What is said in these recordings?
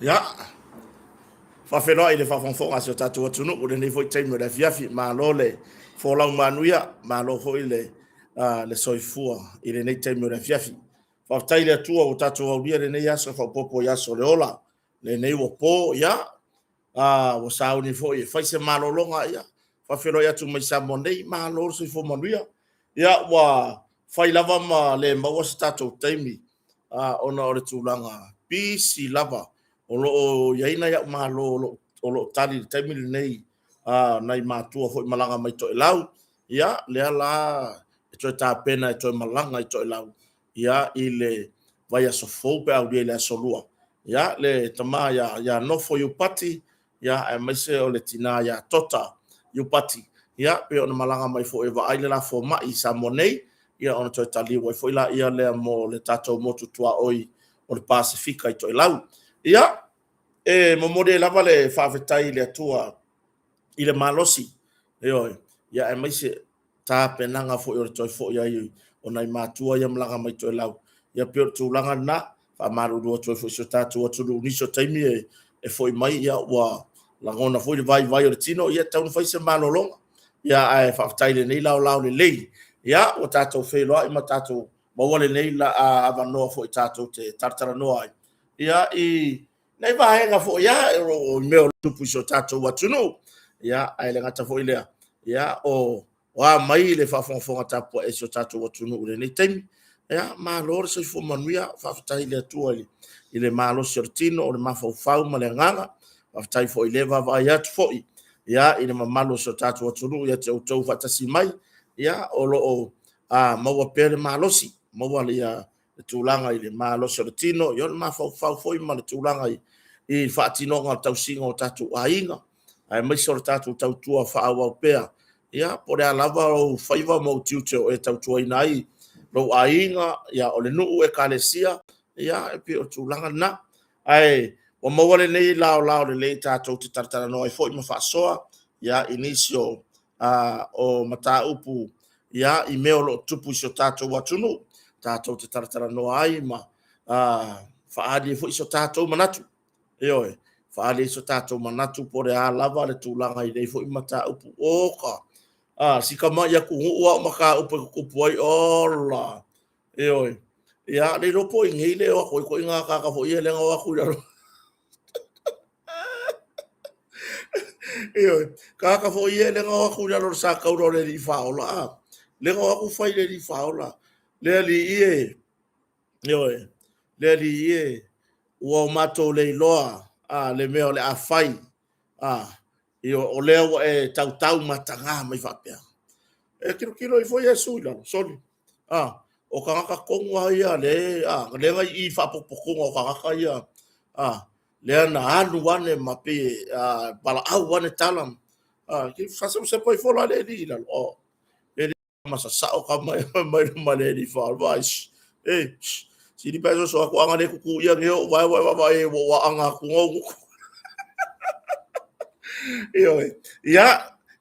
Ia, faafeiloai i le faafogafoga a si o tatou atunuu i lenei foi taimi o le afiafi. Malo le folau manuia, malo foi le soifua i lenei taimi o le afiafi. Faafetai i le Atua ua tatou aulia lenei aso faaopoopo i aso o le ola. Lenei ua po, ia, ua sauni foi e fai se malologa, ia, faafeiloai atu mai Samoa nei, malo le soifua manuia. Ia, ua fai lava ma le maua se tatou taimi ona o le tulaga pisi lava o lo o i ai nai au malo o lo o tali i le taimi lenei, nai matua foi malaga mai Toelau, ia, lea la e toe tapena e toe malaga i Toelau, ia, i le vaiaso fou pe a aulia i le aso Lua. Ia, le tama ia Nofo Iupati, ia, aemaise o le tina ia Tota Iupati, ia, pei ona malaga mai foi e vaai le la fomai i Samoa nei, ia, ona toe taliu ai foi laia lea mo le tatou motu tuaoi o le Pasefika i Toelau. Ia, e momoli ai lava le faafetai i le Atua i le malosi, ioe, ia aemaise tapenaga foi o le toe foi ai o nai matua ia malaga mai Toelau. Ia pei o le tulaga lena, faamalulu atu ai foi i si o tatou atunuu, nisi o taimi e foi mai ia ua lagona foi le vaivai o le tino, ia e tatau ona fai se malologa. Ia ae faafetai i lenei laolao lelei, ia ua tatou feiloai ma tatou maua lenei avanoa foi tatou te talatalanoa ai ia i nai vaega foi lava o mea o tupu i si o tatou atunuu. Ia, ae le gata foi lea, ia, o a mai le faafogafoga tapuai a si o tatou atunuu i lenei taimi. Ia, malo le soifua manuia, faafetai i le Atua i le malosi o le tino, o le mafaufau ma le agaga. Faafetai foi i le vaavaai atu foi, ia, i le mamalu o si o tatou atunuu ia te outou faatasi mai, ia, o lo o maua pea le malosi, maua le tulaga i le malosi o le tino, ia o le mafaufau foi ma le tulaga i le faatinoga o le tausiga o tatou aiga, aemaise o le tatou tautua faaauau pea. Ia, po o le a lava ou faiva ma ou tiute o e tautuaina ai lou aiga, ia, o le nuu, ekalesia, ia, e pei o le tulaga lena. Ae ua maua lenei laolao lelei tatou te talatalanoa ai foi ma faasoa, ia, i nisi o mataupu ia, i mea o lo o tupu i si o tatou atunuu, tatou te talatalanoa ai ma faaali ai foi so tatou manatu. Ioe, faaali ai so tatou manatu po o le a lava le tulaga i nei foi mataupu. Oka, si tamai atunuu a o mataupu e tutupu ai, ola! Ioe, ia, le iloa po o i inei le o atu ai ituaiga tagata foi ia lea na o atu i lalo. Ioe, tagata foi ia lea na o atu i lalo o le sataura o le Alii Faaola, a, lea na o atu fai le Alii Faaola, le Alii e, ioe, le Alii e, ua o matou le iloa le mea o le a fai, a, ioe, o lea ua e tautau mataga mai faapea. E tilotilo ifo Iesu i lalo, sole, a, o tagata tonu lava ia lea, a, lea na i i i faapotopotoga o tagata ia, a, lea na alu ane ma pei e valaau ane tala, a, faasepasepa ifo la le alii i lalo, o, le alii ma sasao tama ia mai luma le alii faaola, vaai, e, sili pe soso atu ana le tutu ia nei ou vae ua e vaavaai ai ua ou aanga atu na ou gutu. Ioe. Ia,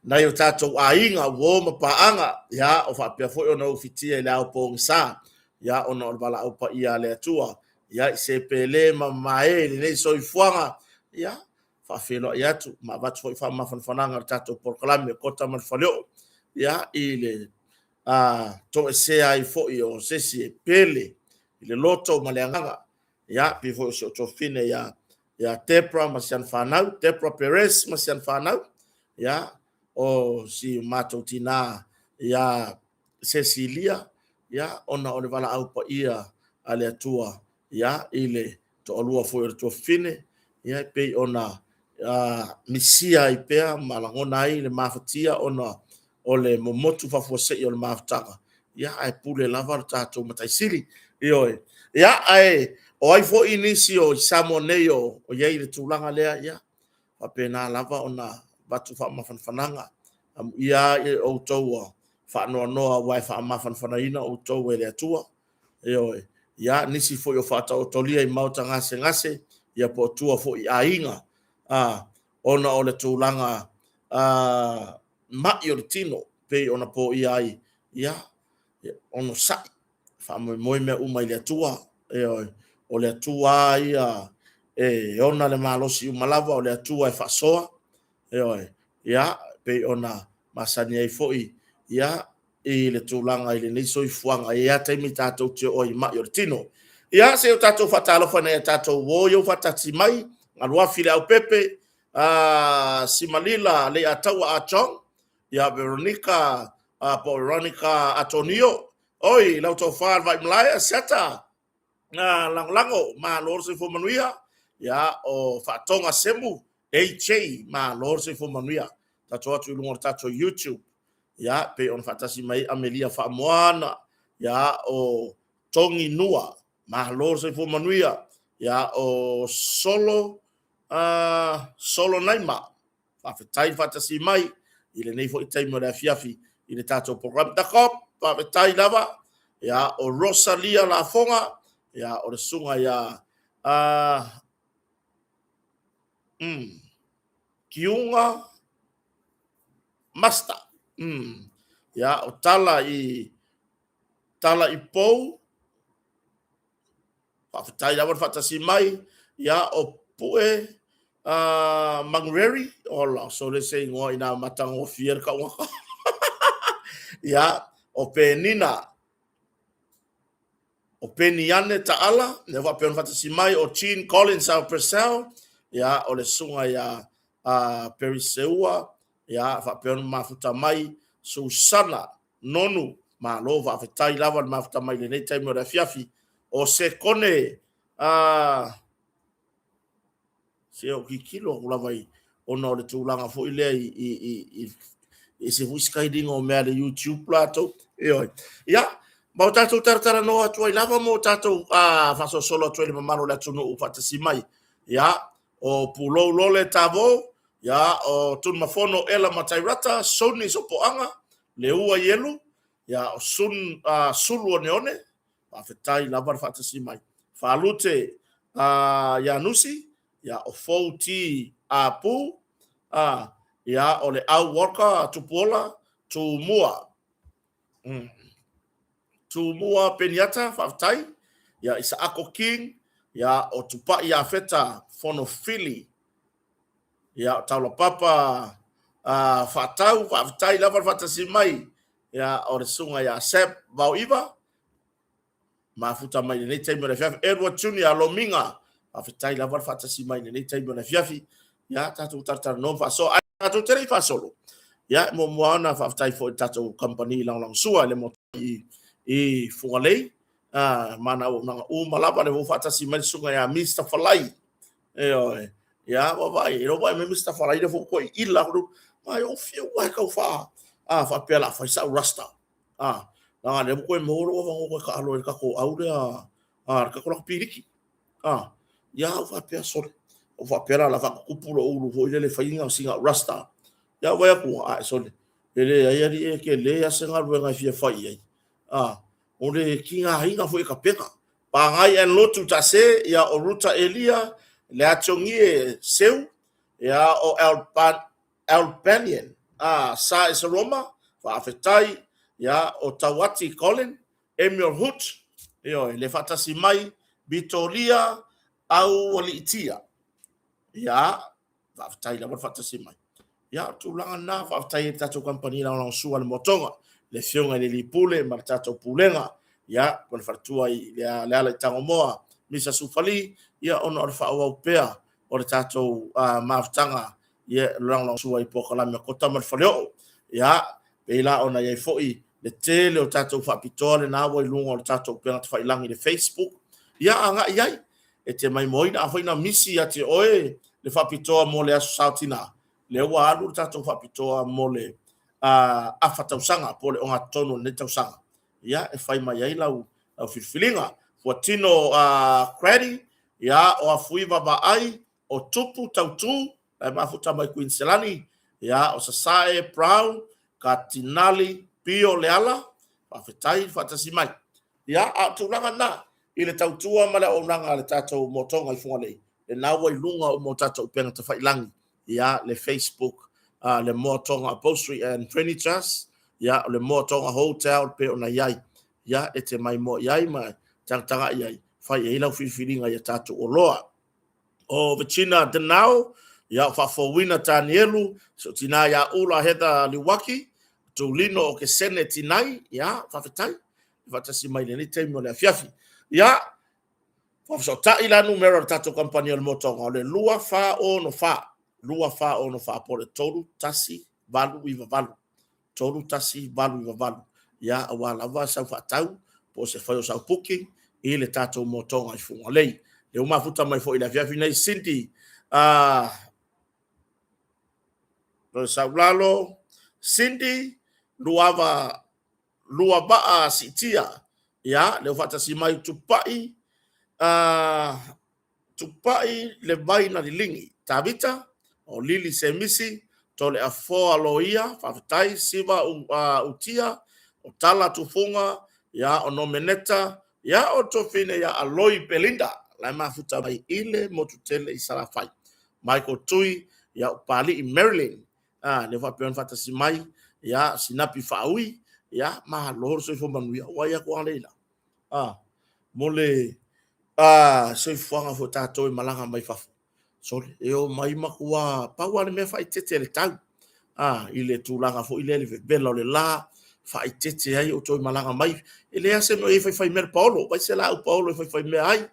nai o tatou aiga, uo ma paaga, ia, o faapea foi ona ufitia i le ao pogisa, ia, ona o le valaau paia a le Atua, ia, i se pele ma mamae i lenei soifuaga, ia, faafeiloai atu ma avatu foi faamafanafanaga i le tatou polokalame o Kota ma le Faleoo, ia, i le toesea ai foi o se isi e pele i le loto ma le agaga, ia, pei foi o si ou tuafafine ia ia Debra ma si ana fanau, Debra Perez ma si ana fanau, ia, o si matou tinā ia Cecilia, ia, ona o le valaau paia a le Atua, ia, i le toalua foi o le tuafafine, ia, e pei ona misia ai pea ma lagona ai le mafatia ona o le momotu faafuasei o le mafutaga, ia, ae pule lava le tatou Matai Sili. Ioe. Ia, ae o ai foi nisi o i Samoa nei o i ai i le tulaga lea, ia, faapena lava ona avatu faamafanafanaga. Amuia ai outou ua faanoanoa aua e faamafanafanaina outou e le Atua. Ioe. Ia, nisi foi o faataotolia i maota gasegase, ia po o tua foi i aiga, ona o le tulaga mai o le tino, pei ona poia ai, ia, onosai, faamoemoe mea uma i le Atua. Ioe. O le Atua lava ia e ona le malosi uma lava o le Atua e faasoa, ioe, ia, pei ona masani ai foi, ia, i le tulaga i lenei soifuaga, e i ai lava taimi tatou te oo ai i mai o le tino. Ia, se i o tatou faatalofa ina ia tatou o i ou faatasi mai, Galuafi Leaupepe, Simalila Leiataua Ah Chong, ia Veronica, po o Veronica Atonio, oi, lau tofa le Vaimalae, Asiata, lagolago, malo le soifua manuia, ia, o Faatoga Semu, AJ, malo le soifua manuia. Tatou atu i luga o le tatou YouTube, ia, pei ona faatasi mai Amelia Faamoana, ia, o Togi Nua, malo le soifua manuia, ia, o Solo, Solo Naima, faafetai le faatasi mai i lenei foi taimi o le afiafi i le tatou program. Dakop, faafetai lava, ia, o Rosalia Lafoga, ia, o le susuga ia Kiuga Master, ia, o Tala i Tala i Pou, faafetai lava le faatasi mai, ia, o Pue Mangureri, ola, sole se igoa ina matagofie le tauga. Ia, o Penina, o Peniane Taala, lea faapea ona faatasi mai, o Jean Collins Al Purcell, ia, o le susuga ia Perry Seua, ia, faapea ona mafuta mai, Susana Nonu, malo faafetai lava le mafuta mai lenei taimi o le afiafi, o Sekone, se o tilotilo atu lava i, ona o le tulaga foi lea i ese foi sikailiga o mea a le YouTube latou. Ioe. Ia, ma o tatou talatalanoa atu ai lava ma o tatou faasolosolo atu ai le mamalu o le atunuu faatasi mai. Ia, o Pulou Lole Tavo, ia, o Tunumafono Ela Matairata, Soni Sopoaga, Leua Ielu, ia, o Sun, Sulu Oneone, faafetai lava le faatasi mai. Faalute Ianusi, ia, o Fou T Apu, ia, o le Au Walker Tupuola, Tumua. Tumua Peniata, faafetai. Ia, Isaako King, ia, o Tupai Iafeta Fonofili, ia, o Taulapapa Faatau, faafetai lava le faatasi mai. Ia, o le susuga ia Seb Vaoiva, mafuta mai lenei taimi o le afiafi. Edward Junior Lomiga, faafetai lava le faatasi mai lenei taimi o le afiafi. Ia, tatou talatalanoa ma faasoa. Ae tatou te le i faasolo. Ia, muamua ona faafetai foi i le tatou kamupani lagolagosua i le motu i Fugalei. Ma na auaunaga uma lava le ua faatasi mai le susuga ia Mr. Falai. Ioe. Ia, vaai, e vaai mai Mr. Falai le fou toi ila. Mai o fiu ai kau wha. Ah, whaapea la whai sau rasta. Ah, leaga lea ua toe maua lou avanoa toe taalo ai i le tatou au lea, a, le tatou lakapiliki. A, ia au faapea, sole, au faapea la o le a faatutupu lou ulu foi lele e fai sina au rasta. Ia ou vaai atu, ae sole, e leai alii e tele lava se galuega e fia fai i ai. A, o le tigaina foi e tapena. Pagai and Lotu Tase, ia o Ruta Elia, Leationgie Seu, ia o Alban, Albanian, a, Sa Eseroma, faafetai, ia, o Tauati Colin, Emil Hoot, ioe, le faatasi mai, Vitoria Aualiitia, ia, faafetai lava le faatasi mai. Ia, o tulaga lena, faafetai i le tatou kamupani lagolagosua le Moatoga, le Afioga i le Alii Pule ma le tatou Pulega, ia, ma le faletua i le ala i Tagomoa, Misa Sufali, ia, ona o le faaauau pea o le tatou mafutaga ia lagolagosua i polokalame a Kota ma le Faleoo. Ia, pei la ona i ai foi le tele o tatou faapitoa lena ua i luga o le tatou upega tafailagi i le Facebook. Ia, agai i ai, e te maimoaina. Afai na misi ia te oe le faapitoa mo le Aso Sa o Tina, lea ua alu le tatou faapitoa mo le afa tausaga po o le ogatotonu o lenei tausaga. Ia, e fai mai ai lau filifiliga. Fuatino Craddy, ia, o Afuiva Vaai, o Tupu Tautu, la e mafuta mai Kuiniselani, ia, o Sasae Brown, Katinali Pio Leala, faafetai le faatasi mai. Ia, a o tulaga lena, i le tautua ma le auaunaga a le tatou Motoga i Fugalei, lena ua i luga uma o tatou upega tafailagi, ia, le Facebook, le Moatoga Upholstery and Furnitures, ia, o le Moatoga Hotel pei ona i ai. Ia, e te maimoa i ai ma tagatagai i ai, fai i ai lau filifiliga i a tatou oloa. O Virginia Denau, ia, o Faafouina Tanielu, si ou tina ia Ula Heather Liuaki, Tulino o Kesene Tinai, ia, faafetai, faatasi mai lenei taimi o le afiafi. Ia, faafesootai la numera o le tatou kamupani o le motoga, o le 2464, 2464 po o le 3198. 3198, ia, aua lava sau faatau po o se fai o sau booking i le tatou motoga i Fugalei. Le ua mafuta mai foi i le afiafi nei Cindy Saulalo, Cindy Luava Luavaa Siitia, ia, le ua faatasi mai Tupai Tupai le vai na liligi, Tavita, o Lili Semisi, Toleafoa Loia, faafetai, Siva Utia, o Tala Tufuga, ia, o Nomeneta, ia, o Tofine ia Aloi Belinda, la e mafuta mai i le motu tele i Salafai. Michael Tui, ia, o Palii Marilyn, lea faapea ona faatasi mai, ia, Sinapi Faaui, ia, malo le soifua manuia, ua ia ku leila. Mo le soifuaga foi tatou e malaga mai fafo. Sole, e o mai matua pau lava le mea faaeteete le tau. I le tulaga foi lea le vevela o le la, faaeteete ai outou e malaga mai. E leai se mea e faifai mea le paolo, vai se laau paolo e faifai mea ai.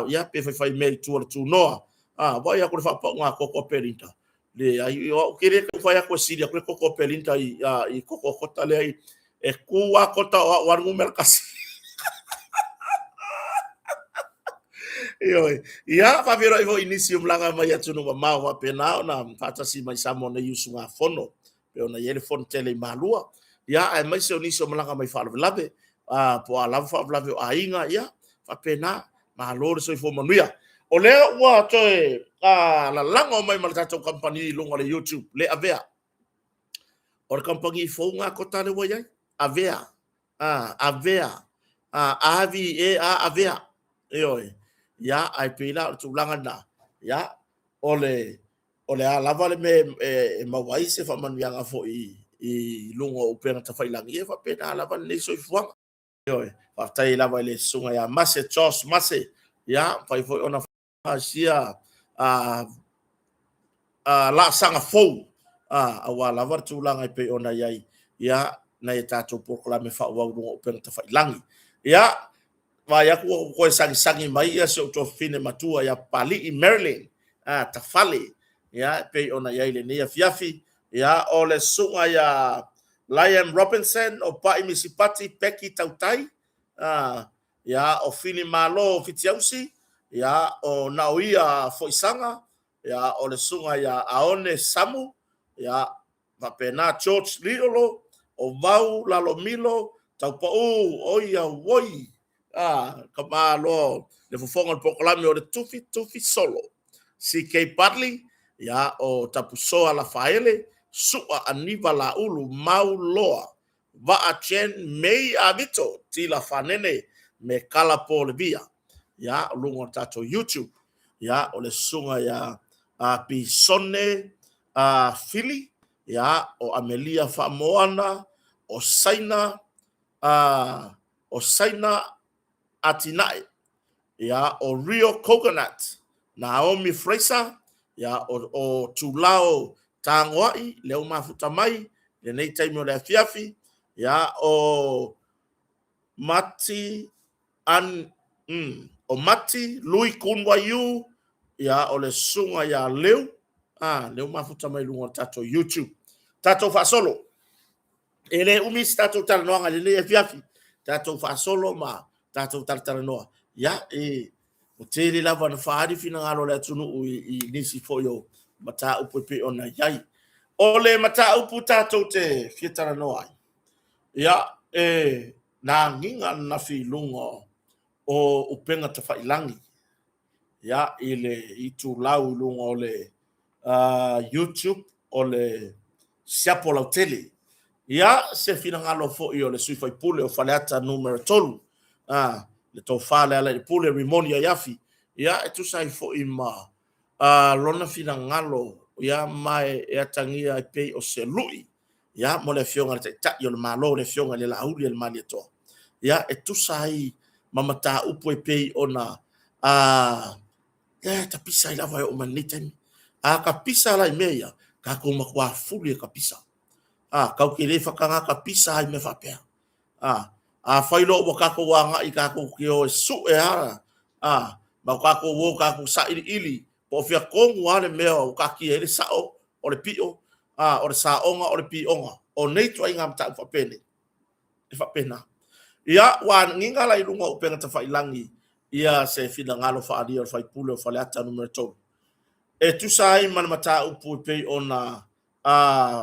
Ia pe faifai mea i tua o le tunoa. Vaai atu le faapauga koko a Pelinda. Leai, o au ke le tau fai atu e sili atu le koko a Pelinda i koko a Kota lea i e kū a Kota o au a le numera kasi. Ioe. Ia, faafeiloai foi i nisi o malaga mai atunuu mamao faapena ona faatasi mai Samoa nei usugafono pei ona i ai le fono tele i Malua. Ia, aemaise o nisi o malaga mai faalavelave, po o a lava faalavelave o aiga, ia, faapena, malo le soifua manuia. O lea ua toe lalago mai ma le tatou kamupani i luga o le YouTube, le Avea. O le kamupani fou ngā kota le ua i ai, Avea, Avea, A V E A Avea. Ioe. Ia, ae pei la o le tulaga lena. Ia, o le o le a lava le mea e maua ai se faamanuiaga foi i luga o upega tafailagi, ia faapena lava lenei soifuaga. Ioe, faafetai lava i le susuga ia Mase, Josh Mase, ia, mafai foi ona sia laasaga fou, aua lava le tulaga e pei ona i ai, ia, nai a tatou polokalame faaauau i luga o upega tafailagi. Ia, vaai atu ua toe sagisagi mai ia si ou tuafafine matua ia Papalii Marilyn Tafale, ia, e pei ona i ai lenei afiafi. Ia, o le susuga ia Liam Robinson, o Pai Misipati, Becky Tautai, ia, o Fili Malo Fitiausi, ia, o Naoia Foisaga, ia, o le susuga ia Aone Samu, ia, faapena George Liolo, o Vau Lalomilo, Taupau, oi auoi, ka malo le fofoga o le polokalame o le Tufi Tufi Solo. CK Bartley, ia, o Tapusoa Lafaele, Sua Aniva Laulu, Mau Loa, Vaa Chen, May Avito, Tila Fanene, me Kala Polevia. Ia, o luga o le tatou YouTube. Ia, o le susuga ia Pisone Fili, ia, o Amelia Faamoana, o Saina, o Saina Atinae, ia, o Rio Coconut, Naomi Fraser, ia, o Tulao Tagoai, lea ua mafuta mai lenei taimi o le afiafi, ia, o Mati An, o Mati Lui Kun Waiu, ia, o le susuga ia Leu, lea ua mafuta mai luga o le tatou YouTube. Tatou faasolo. E le umi se tatou talanoaga i lenei afiafi. Tatou faasolo ma tatou talatalanoa. Ia, e ua tele lava na faaali finagalo o le atunuu i nisi foi o mataupu e pei ona i ai. O le mataupu tatou te fia talanoa ai, ia, e na agiga ananafi i luga o upega tafailangi, ia, i le itulau i luga o le YouTube o le Siapo Lautele. Ia, se finagalo foi o le sui faipule o Faleata numera 3, le tofa Lealailepule Rimoni Aiafi, ia, e tusa ai foi ma lona finagalo, ia, ma e atagia e pei o se lui, ia, mo le afioga i le Taitai o le Malo, le afioga i le Laauli a le Malietoa, ia, e tusa ai ma mataupu e pei ona Lea e tapisa ai lava e oo mai lenei taimi. A tapisa la i mea ia, tatou matuā fuli e tapisa. A, tatou te le faataga tapisa lava i mea faapea. A, afai loa ua tatou agai tatou te o e sue lava, a, ma tatou o tatou sailiili po o fea tonu lava le mea ua taatia ai le sao o le pio, a, o le saoga o le pioga. O nei ituaiga mataupu faapenei, e faapena. Ia, ua agiga la i luga o upega tafailagi ia se finagalo faaalia o le sui usufono o Faleata Nu.3 e tusa ai ma le mataupu e pei ona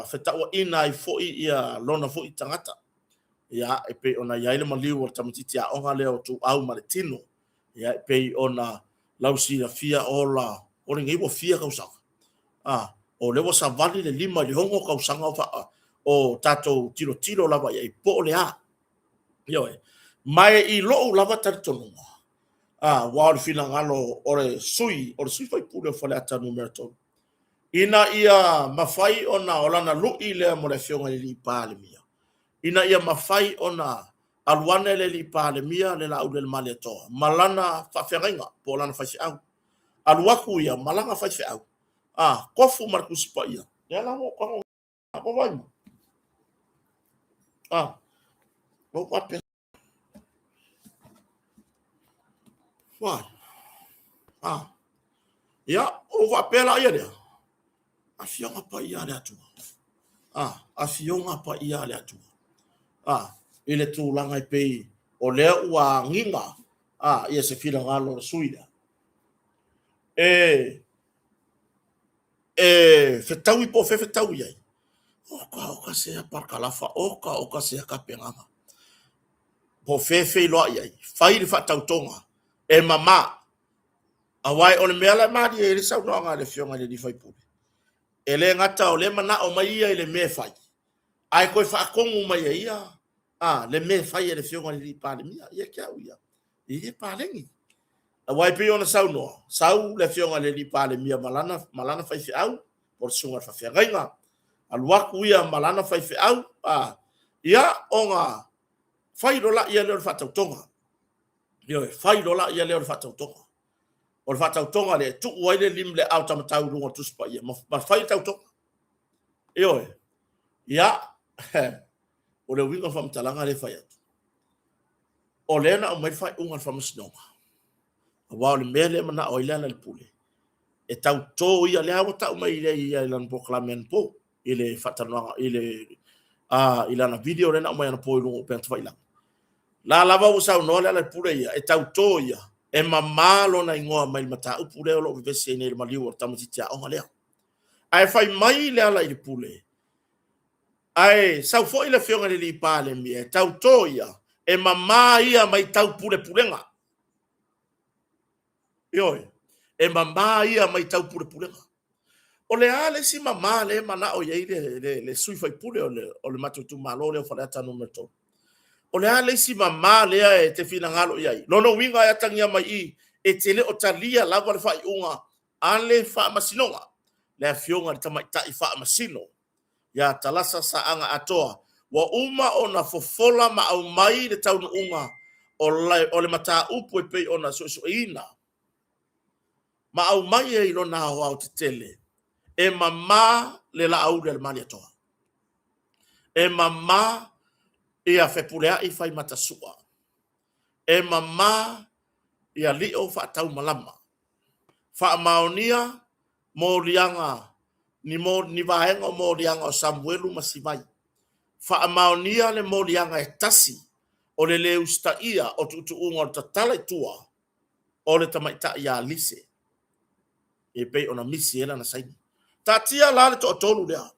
fetauaina ai foi ia lona foi tagata. Ia, e pei ona i ai le maliu o le tamaitiiti aoga lea o Tuau ma le Tino. Ia, e pei ona lausilafia ola, o lenei ua fia tausaga. A, o lea ua savali le 5 i le 6 tausaga o, fa, o tatou tilotilo lava i ai, po o le a. Ioe. Ma e i lou lava talitonuga, a, aua o le finagalo o le sui, o le sui faipule o Faleata Nu.3, ina ia mafai ona, o lana lui lea mo le Afioga i le Alii Palemia, ina ia mafai ona alu ane le Alii Palemia le Laaulialemalietoa ma lana faafeagaiga po o lana faifeau. Alu atu ia ma lana faifeau, a, tofu ma le Tusi Paia, lea la ua ou tago ua vaai mai. A, ua ou faapea, vai, a, ia, ou faapea la ia lea, Afioga Paia a le Atua. A, Afioga Paia a le Atua. A, i le tulaga e pei o lea ua agiga a, ia se finagalo o le sui lea. E, e fetaui po o fea fetaui ai. Oka, oka sea parakalafa, oka, oka sea tapenaga. Po o fea e feiloai ai, fai le faatautoga, e mama. Aua o le mea la e malie ai le saunoaga a le Afioga i le sui usufono, e le gata o lea e manao mai ia i le mea e fai, ae toe faatonu mai e ia a, le mea e fai e le Afioga i le Palemia. Ia te au ia, e le paleni. Aua e pei ona saunoa, sau le Afioga i le Palemia ma lana, ma lana faifeau, po o le susuga i le faafeagaiga, alu atu ia ma lana faifeau, a, ia ona fai loa lea o le faatautoga. Ioe, fai loa la ia lea o le faatautoga. O le faatautoga lea e tuu ai le lim le aao taumatau i luga o le Tusi Paia ma, ma fai le tautoga. Ioe. Ia, o le uiga o le faamatalaga lea e fai atu. O lea na aumai le faaiuga a le faamasinoga. Aua o le mea lea e manao ai Lealailepule, e tauto ia, lea ua tau mai ia i lana polokalame anapo, i le faatalanoaga, i le, i lana video lea na aumai anapo i luga o upega tafailagi. La lava ua saunoa Lealailepule ia, e tauto ia, e mama lona igoa mai le mataupu lea o lo o vevesi ai nei i le maliu o le tamaitiiti aoga lea. Ae fai mai Lealailepule, ae sau foi le Afioga i le Alii Palemia, e tauto ia, e mama ia mai taupulepulega. Ioe, e mama ia mai taupulepulega. O le a le isi mama lea e manao i ai le, le, le sui faipule o le, o le matou itumalo lea o Faleata Nu.3? O le a le isi mama lea e te finagalo i ai? Lona uiga e atagia mai i, e te le o talia lava le faaiuga a le Faamasinoga, le Afioga i le Tamaitai Faamasino ia Talasa Saaga Atoa, ua uma ona fofola ma aumai le taunuuga o le, o le mataupu e pei ona suesueina ma aumai ai lona aoaotetele e mama le Laauli a le Malietoa, e mama ia Fepuleai Faimatasua, e mama ia Lio Faataumalama, faamaonia moliaga ni, mo, ni vaega o moliaga o Samuelu ma Sivai. Faamaonia le moliaga e tasi o le lē usitaia o tuutuuga o le tatala i tua o le tamaitai ia Lise, e pei ona misi ai lana saini. Taatia la le toatolu lea.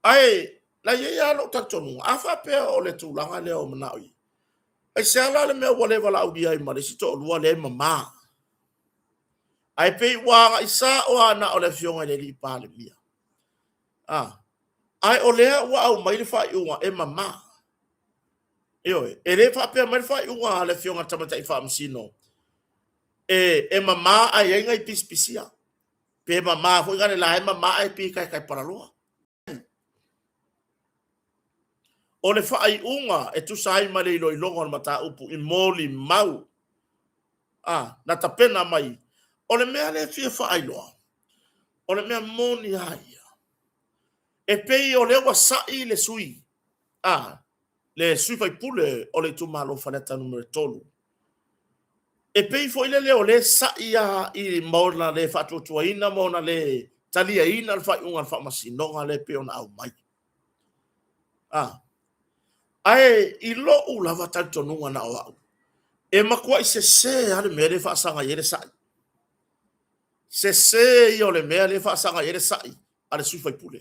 Ae na i ai lava lou talitonuga, a faapea o le tulaga lea o manao i ai, aisea la le mea ua le valaaulia ai ma le isi toalua lea e mama? Ae pei ua agai sao lava na o le Afioga i le Alii Palemia. A, ae o lea ua aumai le faaiuga e mama. Ioe, e le faapea mai le faaiuga a le Afioga i le Tamaitai Faamasino e, e mama ae i ai nai pisipisia. Pe mama foi nale la e mama ae pitaetae palaloa. O le faaiuga e tusa ai ma le iloiloga o le mataupu i molimau a, na tapena mai O le mea lea e fia faailoa, o le mea moni lava ia, e pei o lea ua sa'i le sui, a, le sui faipule o le itumalo Faleata Nu.3, e pei foi lele o lea e sa'i lava i ma ona le faatuatuaina ma ona le taliaina le faaiuga a le Faamasinoga lea e pei ona aumai. A, ae i lou lava talitonuga na o au, e matuai sese lava le mea lea e faasaga i ai le sa'i. Sese ia o le mea lea e faasaga i ai le sa'i a le sui faipule.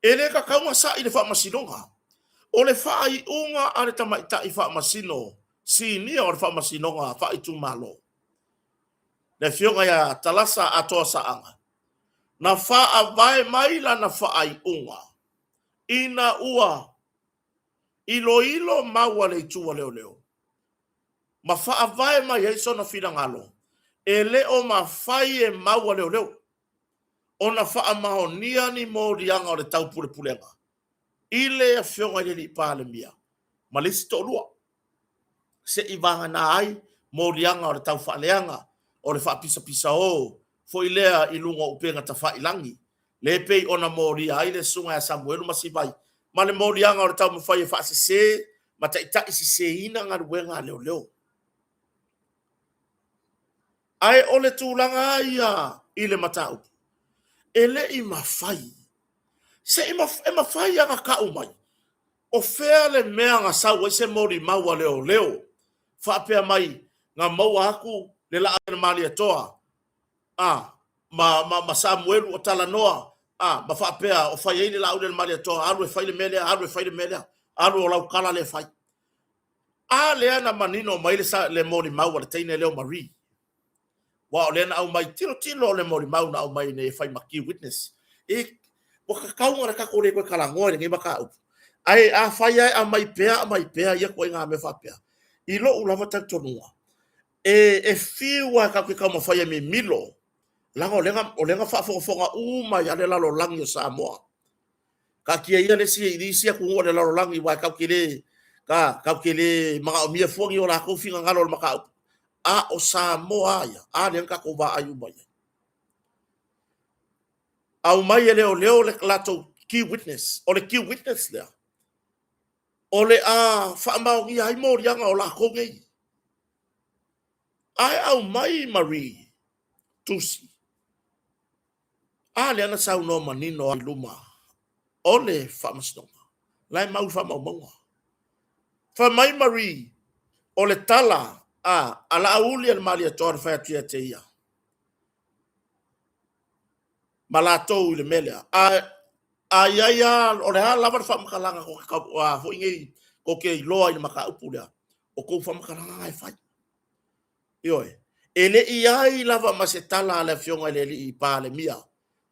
E le tatau ona sa'i i le Faamasinoga. O le faaiuga a le tamaitai faamasino sinia o le Faamasinoga Faaitumalo, le Afioga ia Talasa Atoa Saaga, na faavae mai lana faaiuga ina ua iloilo mau a le itu a leoleo ma faavae mai ai sona finagalo e le o mafai e mau a leoleo ona faamaonia ni moliaga o le taupulepulega i le Afioga i le Alii Palemia ma le isi toalua, se i vagana ai moliaga o le taufaaleaga o le faapisapisao foi lea i luga o upega tafailagi, lea e pei ona molia ai le Susuga ia Samuelu Masivai ma le moliaga o le taumafai e faasese ma taitaiseseina galuega a leoleo. Ae o le tulaga lava ia i le mataupu, e le i mafai, se i e mafai lava ona tau mai, o fea le mea na sau ai se molimau a leoleo faapea mai na maua atu le laa o le Malietoa a, ma, ma, ma Samuelu o talanoa, a, ma faapea o fai ai le Laauli a le Malietoa, alu e fai le mea lea, alu e fai le mea lea, alu o lau tala lea e fai. A lea na manino mai le, le molimau a le teine lea o Marie. Aua o lea na aumai, tilotilo le molimau na aumai nei e fai ma key witness. E, ua tatau ona tatou le toe talanoa i lenei mataupu. Ae afai lava e aumai pea, aumai pea ia ituaiga mea faapea, i lou lava talitonuga, e, e fiu lava tatou te taumafai e mimilo, leaga o lea na, o lea na faafogafoga uma ai lava le lalolagi o Samoa. Taatia ia le isi, i isi atunuu o le lalolagi aua tatou te le, tatou te le manaomia fua ni o latou finagalo o le mataupu. A o Samoa lava ia, a lea na tatou vaai uma i ai. Aumai e leoleo le latou key witness. O le key witness lea, o le a faamaonia ai moliaga o latou nei. Ae aumai Marie tusi. A lea na saunoa manino i luma o le faamasinoga, la e mau i faamaumauga. Fai mai Marie, o le tala a, a Laauli a le Malietoa na fai atu ia te ia, ma latou i le mea lea. A, a i ai lava, o le a lava le faamatalaga tou te, a foi nei, tou te iloa i le mataupu lea, o tou faamatalaga na e fai. Ioe. E le i ai lava ma se tala a le Afioga i le Alii Palemia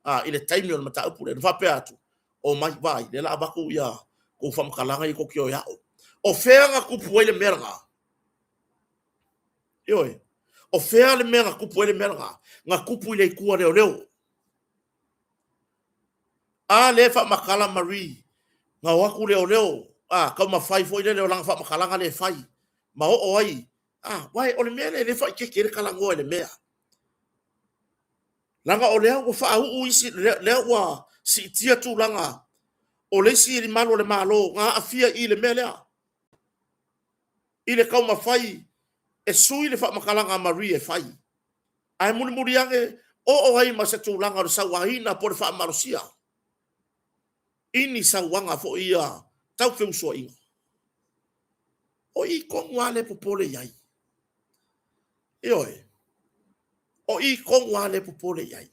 a, i le taimi o le mataupu lea. Na faapea atu, omai, vaai, lea la avatu ia kou faamatalaga ia tou te o e ao. O fea na tupu ai le mea lena? Ioe. O fea le mea na tupu ai le mea lena? Na tupu i le itu a leoleo. A lea e faamatala Marie, na o atu leoleo, a, taumafai foi lele o lana faamatalaga lea e fai, ma oo ai Ah, uae, o le mea lea e le faaeteete ai le talanoa i le mea. Leaga o lea ua faauu isi, lea ua siitia tulaga o le isi malu o le Malo na aafia i le mea lea. I le taumafai e sui le faamatalaga a Marie e fai. Ae mulimuli ane, oo ai ma se tulaga o le sauaina po o le faamalosia i ni sauaga foi ia tau feusuaiga. O i tonu lava lea e popole i ai. Ioe. O i tonu lava lea e popole i ai.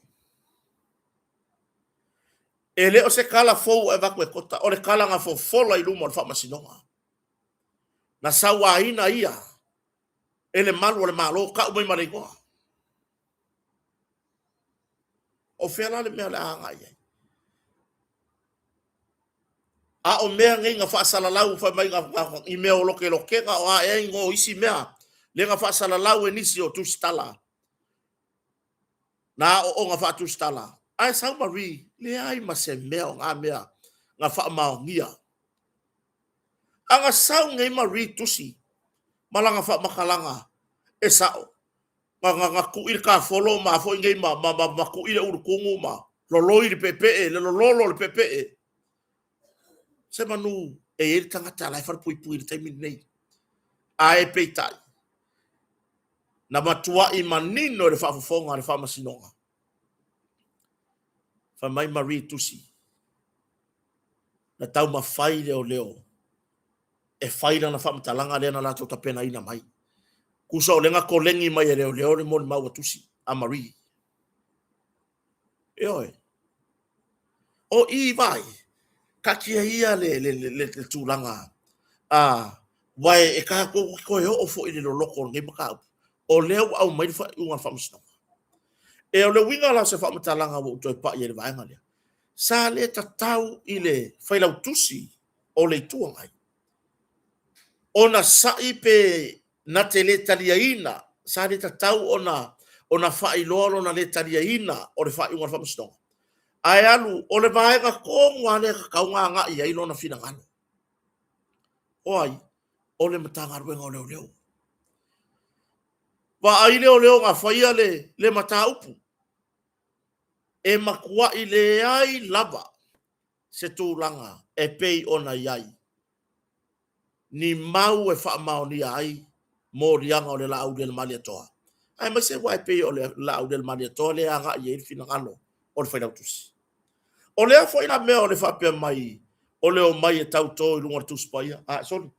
E le o se tala fou e avatu e Kota, o le tala na fofola i luma o le faamasinoga. Na sauaina ia e le malu o le Malo, tau mai ma le igoa. O fea la le mea o le a agai i ai? A o mea nei na faasalalau fai mai i mea o lokelokega o a ea igoa o isi mea, lea na faasalalau e nisi o tusitala, na aooga faatusitala. Ae sau Marie, leai ma se mea o na mea na faamaonia. A na sau nei Marie tusi ma lana faamatalaga e sao. Na, na, na tu'i le kafolo ma foi nei ma, ma, ma, ma tu'i le ulutugu ma loloi le peepee, le lololo o le peepee. Se manu e i ai le tagata la e falepuipui i le taimi lenei. Ae peitai, na matua'i manino i le faafofoga a le Faamasinoga. Fai mai Marie Tusi, na taumafai leoleo e fai lana faamatalaga lea na latou tapenaina mai. Tusa o lea na koleni mai e leoleo le molimau a Tusi a Marie. Ioe. O i vai, taatia ia le, le, le, le, le tulaga a wae e tatou te toe oo foi i le loloto o lenei mataupu. O lea ua aumai le faaiuga a le Faamasinoga. E o le uiga la o se faamatalaga ua ou toe pai ai i le vaega lea, sa le tatau i le Failautusi o le Itu Agai ona sa'i pe na te le taliaina, sa le tatau ona ona faailoa lona le taliaina o le faaiuga a le Faamasinoga, ae alu o le vaega tonu lava lea e tatau ona agai i ai lona finagalo. O ai? O le Matagaluega o Leoleo. Vaai leoleo na faia le, le mataupu, e matuai leai lava se tulaga e pei ona i ai ni mau e faamaonia ai moliaga o le Laauli a le Malietoa, aemaise aua e pei o le Laauli a le Malietoa lea e agai i ai le finagalo o le Failautusi. O lea foi la mea o le faapea mai o le omai e tauto i luga o le Tusi Paia, a, sole,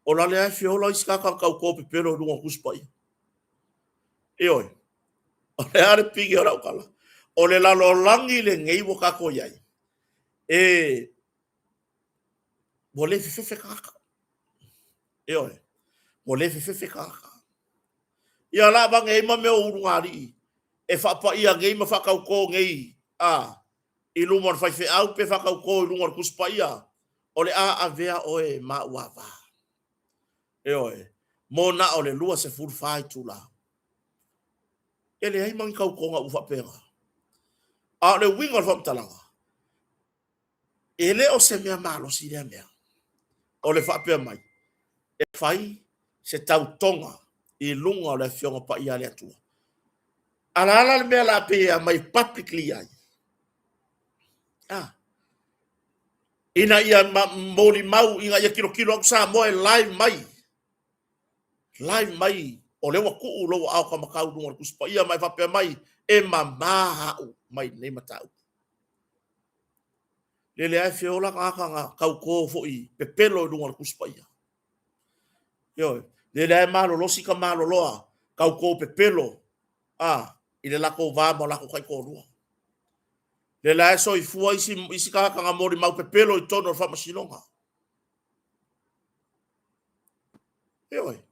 o la lea e feola isi tagata na tauto pepelo i luga o le Tusi Paia. Ioe, o le a le pigi o lau tala? O le lalolagi lenei ua tatou i ai, e ua le fefefe tagata. Ioe, ua le fefefe tagata. Ia la avane ai ma mea o ulugalii e faapaia nei ma faatautō nei a i luma o le faifeau pe faatautō i luga o le Tusi Paia, o le a avea oe ma au ava. Ioe, mo na o le 24 itula. E leai ma ni tautoga ua faapena. A o le uiga o le faamatalaga, e le o se mea malosi lea mea. O le faapea mai, e fai se tautoga i luga o le Afioga Paia a le Atua. Alaala le mea la pei e aumai publicly ai. Ah. Ina ia molimau, ina ia tilotilo atu Samoa e live mai. Live mai, o lea ua tuu lou aao taumatau i luga o le Tusi Paia ma e faapea mai, e mama au mai lenei mataupu. Lele lava e feola tagata na tauto foi pepelo i luga o le Tusi Paia. Ioe, lele lava e malolosi ka maloloa tauto pepelo a i le latou va ma o latou taitoalua. Lele lava e soifua isi, isi tagata na molimau pepelo i totonu o le faamasinoga. Ioe.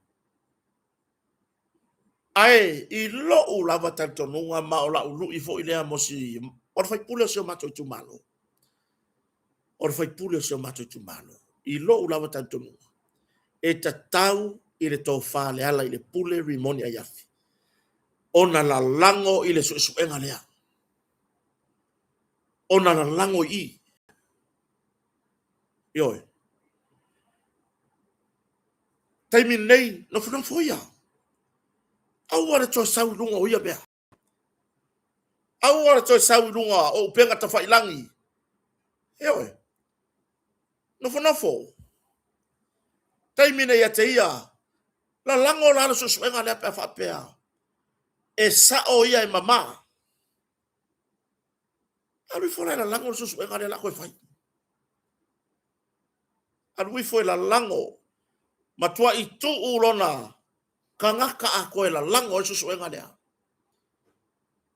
Ae i lou lava talitonuga ma o lau lui foi lea mo si, o le faipule o si o matou itumalo. O le faipule o si o matou itumalo. I lou lava talitonuga, e tatau i le tofa Lealailepule Rimoni Aiafi ona lalago i le suesuega lea. Ona lalago i i. Ioe. Taimi lenei, nofonofo ia. Aua le toe sau i luga o ia mea. Aua le toe sau i luga o upega tafailagi. Ioe. Nofonofo. Taimi nei ia te ia, lalago la le suesuega lea pe a faapea e sao ia e mama. Alu ifo la e lalago le suesuega lea la toe fai. Alu ifo e lalago, matuai tuu lona tagata atoa e lalago ai le suesuega lea.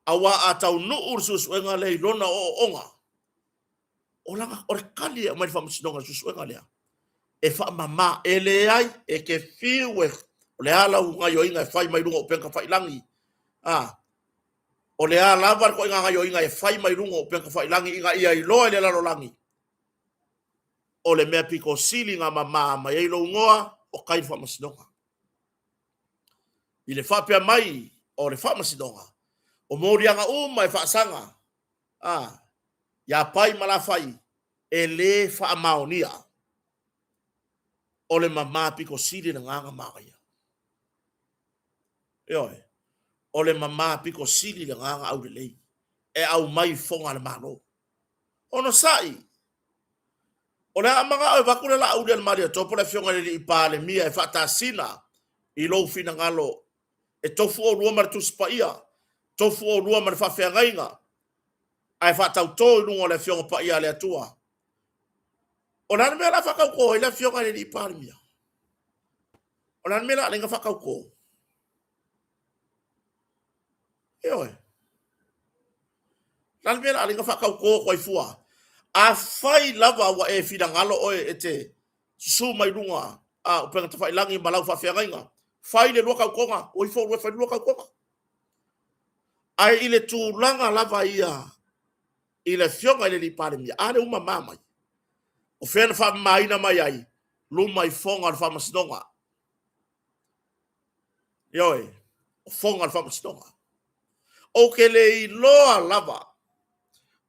Aua a taunuu le suesuega lea i lona ooooga, o, lana, o le tali e aumai le faamasinoga i le suesuega lea, e faamama, e leai, e te fiu e, o le a lau gaioiga e fai mai luga o upega tafailagi, a, o le a lava le ituaiga gaioiga e fai mai luga o upega tafailagi ina ia iloa e le lalolagi, o le mea pito sili na mama mai ai lou igoa, o tai le faamasinoga. I le faapea mai o le faamasinoga, o moliaga uma e faasaga a ia Pai ma Lafai e le faamaonia, o le mama pito sili lena na manaia. Ioe. O le mama pito sili lena na aulelei e aumai i foga a le Malo. Onosai! O le a manao e avatu le laauli a le Malietoa po o le Afioga i le Alii Palemia e faatasina i lou finagalo e tofu oulua ma le Tusi Paia, tofu oulua ma le faafeagaiga, ae faatauto i luga o le Afioga Paia a le Atua. O le a le mea o le a faatauto ai le Afioga i le Alii Palemia? O le a le mea o le a ala ai ona faatauto? Ioe. O le a le mea o le a ala ai ona faatauto atu ai fua? Afai lava ua e finagalo oe e te susu mai luga a upega tafailagi ma lau faafeagaiga, fai le lua tautoga, o ifo oulua e fai le lua tautoga. Ae i le tulaga lava ia i le Afioga i le Alii Palemia, a lea ua mama mai? O fea na faamamaina mai ai? Luma i foga o le Faamasinoga. Ioe, o foga o le Faamasinoga. Ou te le iloa lava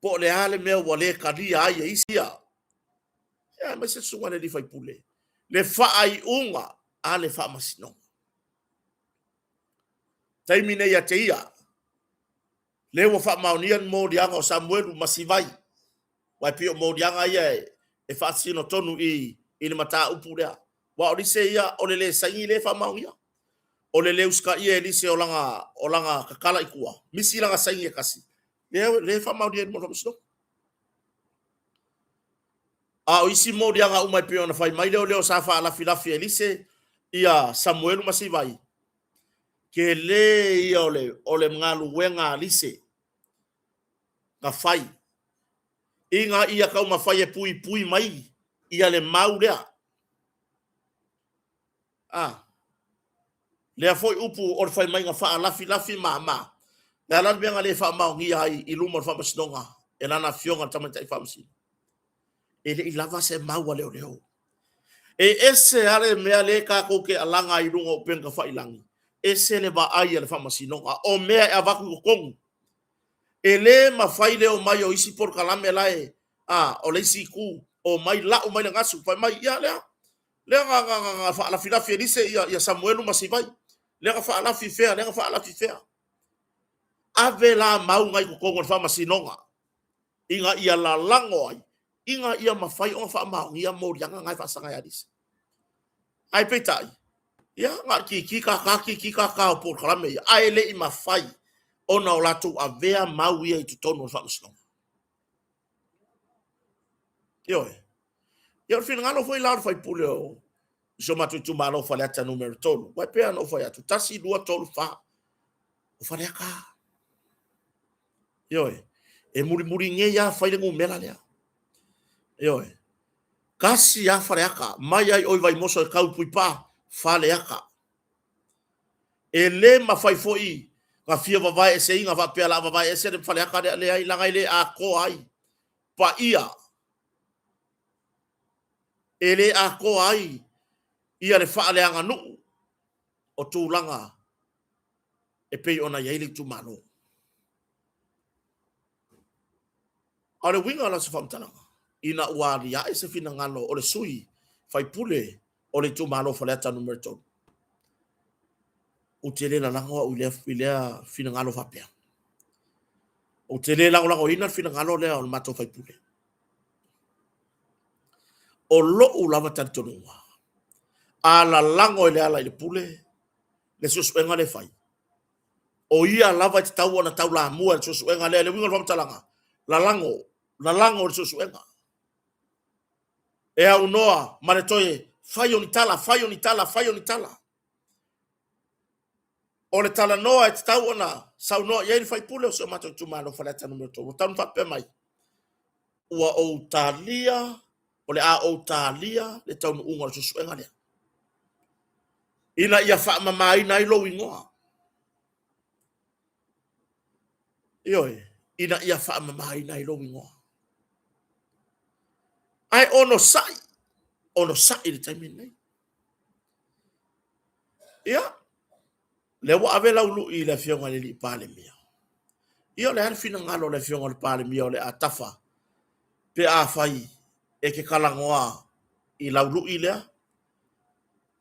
po o le a le mea ua le talia ai e isi ia, aemaise le susuga i le alii faipule, le faaiuga a le Faamasinoga. Taimi nei ia te ia, lea ua faamaonia ni moliaga o Samuelu ma Sivai, aua e pei o moliaga ia e faasino tonu i i le mataupu lea. Aua o lise ia, o le le saini lea e faamaonia. O le le usitaia e lise o lana, o lana tatala i tua, misi lana saini e tasi, lea, lea e faamaonia i luma o le faamasinoga. A o isi moliaga uma e pei ona fai mai leoleo sa faalafilafi e lise ia Samuelu ma Sivai, tele ia o le, o le galuega a lise na fai ina ia taumafai e puipui mai ia le mau lea. A, lea foi upu o le fai mai na faalafilafi ma, ma, le a la le mea na le faamaonia ai i luma o le faamasinoga e lana afioga i le Tamaitai Faamasino? E le i lava se mau a leoleo. E ese lava le mea lea tatou te alaga ai i luga o upega tafailagi, ese le vaai a le faamasinoga o mea e avatu i totonu. E le mafai le omai o isi polokalame la e, a, o le isi itu, omai lau mai le gasu, fai mai, ia lea, lea na, na, na, na faalafilafi e lise ia, ia Samuelu ma Sivai, lea na faalafi fea, lea na faalafi fea. Ave la mau na i totonu o le faamasinoga, ina ia lalago ai, ina ia mafai ona faamaonia moliaga na e faasaga ia Lisa. Ae peitai, ia, na o le kiki kaka, kiki kaka o polokalame ia, ae le i mafai ona o latou avea mau ia i totonu o le faamasinoga. Ioe. Ia, o le finagalo foi la o le sui usufono o si o matou itumalo o Faleata numera 3, aua e pei lava ona ou fai atu, 1, 2, 3, 4, o Faleata. Ioe. E mulimuli nei lava fai le numera lea. Ioe. Tasi lava Faleata, mai ai oi Vaimoso e tau i Puipaa, Faleata. E le mafai foi na fia vavae eseina faapea la vavae ese le Faleata lea, leai, leaga e le atoa ai paia. E le atoa ai ia le faaleaganuu o tulaga e pei ona i ai le itumalo. A o le uiga la o se faamatalaga, ina ua aliae se finagalo o le sui faipule o le itumalo o Faleata Nu.3, ou te le lalago au i lea, i lea finagalo faapea. Ou te le lagolagoina le finagalo lea o le matou faipule. O lou lava talitonuga, a lalago e Lealailepule le suesuega lea e fai, o ia lava e tatau ona taulamua i le suesuega lea. Le uiga o le faamatalaga, lalago, lalago le suesuega. E aunoa ma le toe fai o ni tala, fai o ni tala, fai o ni tala. O le talanoa e tatau ona saunoa i ai le faipule o si o matou itumalo Faleata Nu.3, ua tatau ona faapea mai, ua ou talia, o le a ou talia le taunuuga o le suesuega lea, ina ia faamamaina ai lou igoa. Ioe, ina ia faamamaina ai lou igoa. Ae onosai, onosai i le taimi lenei. Ia, lea ua ave lau lui i le Afioga i le Alii Palemia. Ia, o le a le finagalo o le Afioga i le Palemia o le a tafa pe afai e te talanoa i lau lui lea?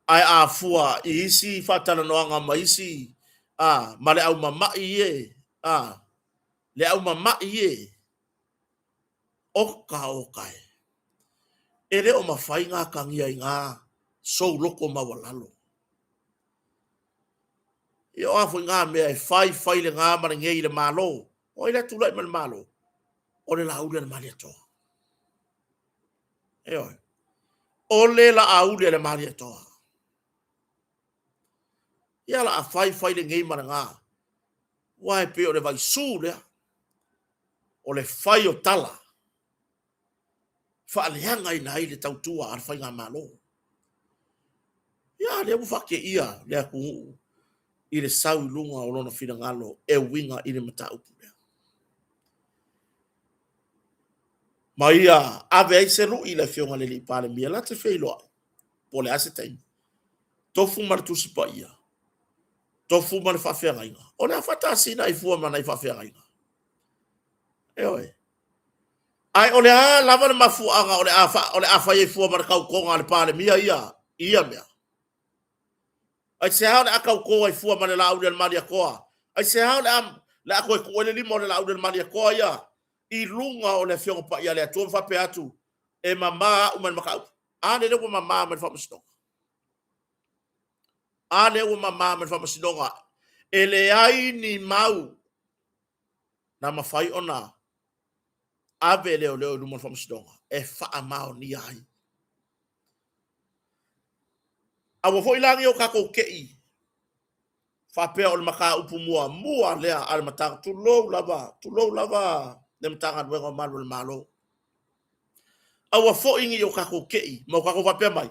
Ae a fua i isi faatalanoaga ma isi a, ma le au mama'i e, a, le au mama'i e, oka oka e. E le o mafai ona atagia i gā sou loto maualalo. Ia o a foi gā mea e fai, fai le gā ma le nei i le Malo, o ai le a tulai mai le Malo? O le Laauli a le Malietoa. Ioe. O le Laauli a le Malietoa. Ia la a fai, fai le nei ma le gā. Ua e pei o le vaisū lea. O le fai o tala. Faaleagaina ai le tautua a le Faigamalo. Ia, lea ua faateia le atunuu i le sau i luga o lona finagalo e uiga i le mataupu lea. Ma ia ave ai se lui i le Afioga i le Alii Palemia la te feiloai po o le a se taimi, tofu ma le Tusi Paia, tofu ma le faafeagaiga. O le a faatasina ai fua ma nai faafeagaiga? Ioe. Ae o le a lava le mafuaaga o le a, o le a fai ai fua ma le tautoga a le Palemia ia i ia mea? Aisea o le a tauto ai fua ma le Laauli a le Malietoa? Aisea o le a, le a toe tuu ai le lima o le Laauli a le Malietoa ia i luga o le Afioga Paia a le Atua ma faapea atu, E mama au mai le mataupu. A lea ua mama mai le Faamasinoga. A lea ua mama mai le Faamasinoga. E leai ni mau na mafai ona ave leoleo i luma o le faamasinoga e faamaonia ai. Aua foi la ne i o tatou te i faapea o le mataupu muamua lea a le Matagaluega, tulou lava, tulou lava le Matagaluega o Malu o le Malo. Aua foi ne i o tatou te i ma o tatou faapea mai,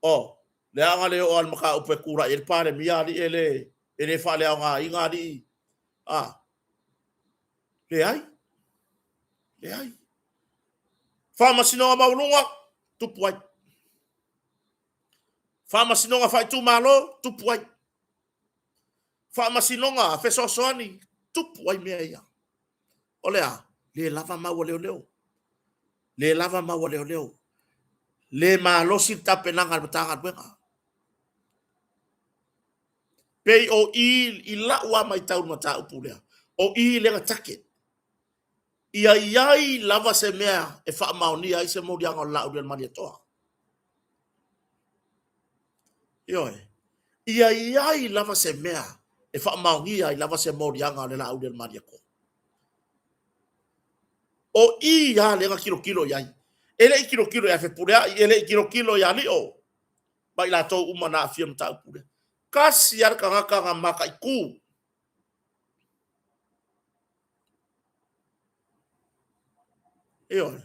oh, leaga le oo lava le mataupu e tulai ai le Palemia alii e le, e le faaleaogaina alii. Ah, Leai. Leai. Faamasinoga maualuga, tupu ai. Faamasinoga faaitumalo, tupu ai. Faamasinoga fesoasoani, tupu ai mea ia. O le a? Le lava mau a leoleo. Le lava mau a leoleo. Le malosi le tapenaga a le Matagaluega. Pei o i i la'u a matau i le mataupu lea, o i lea na target. Ia i ai lava se mea e faamaonia ai se moliaga o le Laauli a le Malietoa. Ioe. Ia i ai lava se mea e faamaonia ai lava se moliaga o le Laauli a le Malietoa. O i a lea na tilotilo i ai. E le i tilotilo ia Fepuleai, e le i tilotilo ia Lio, ma i latou uma na aafia i le mataupu lea. Tasi lava le tagata na mataitu. Ioe.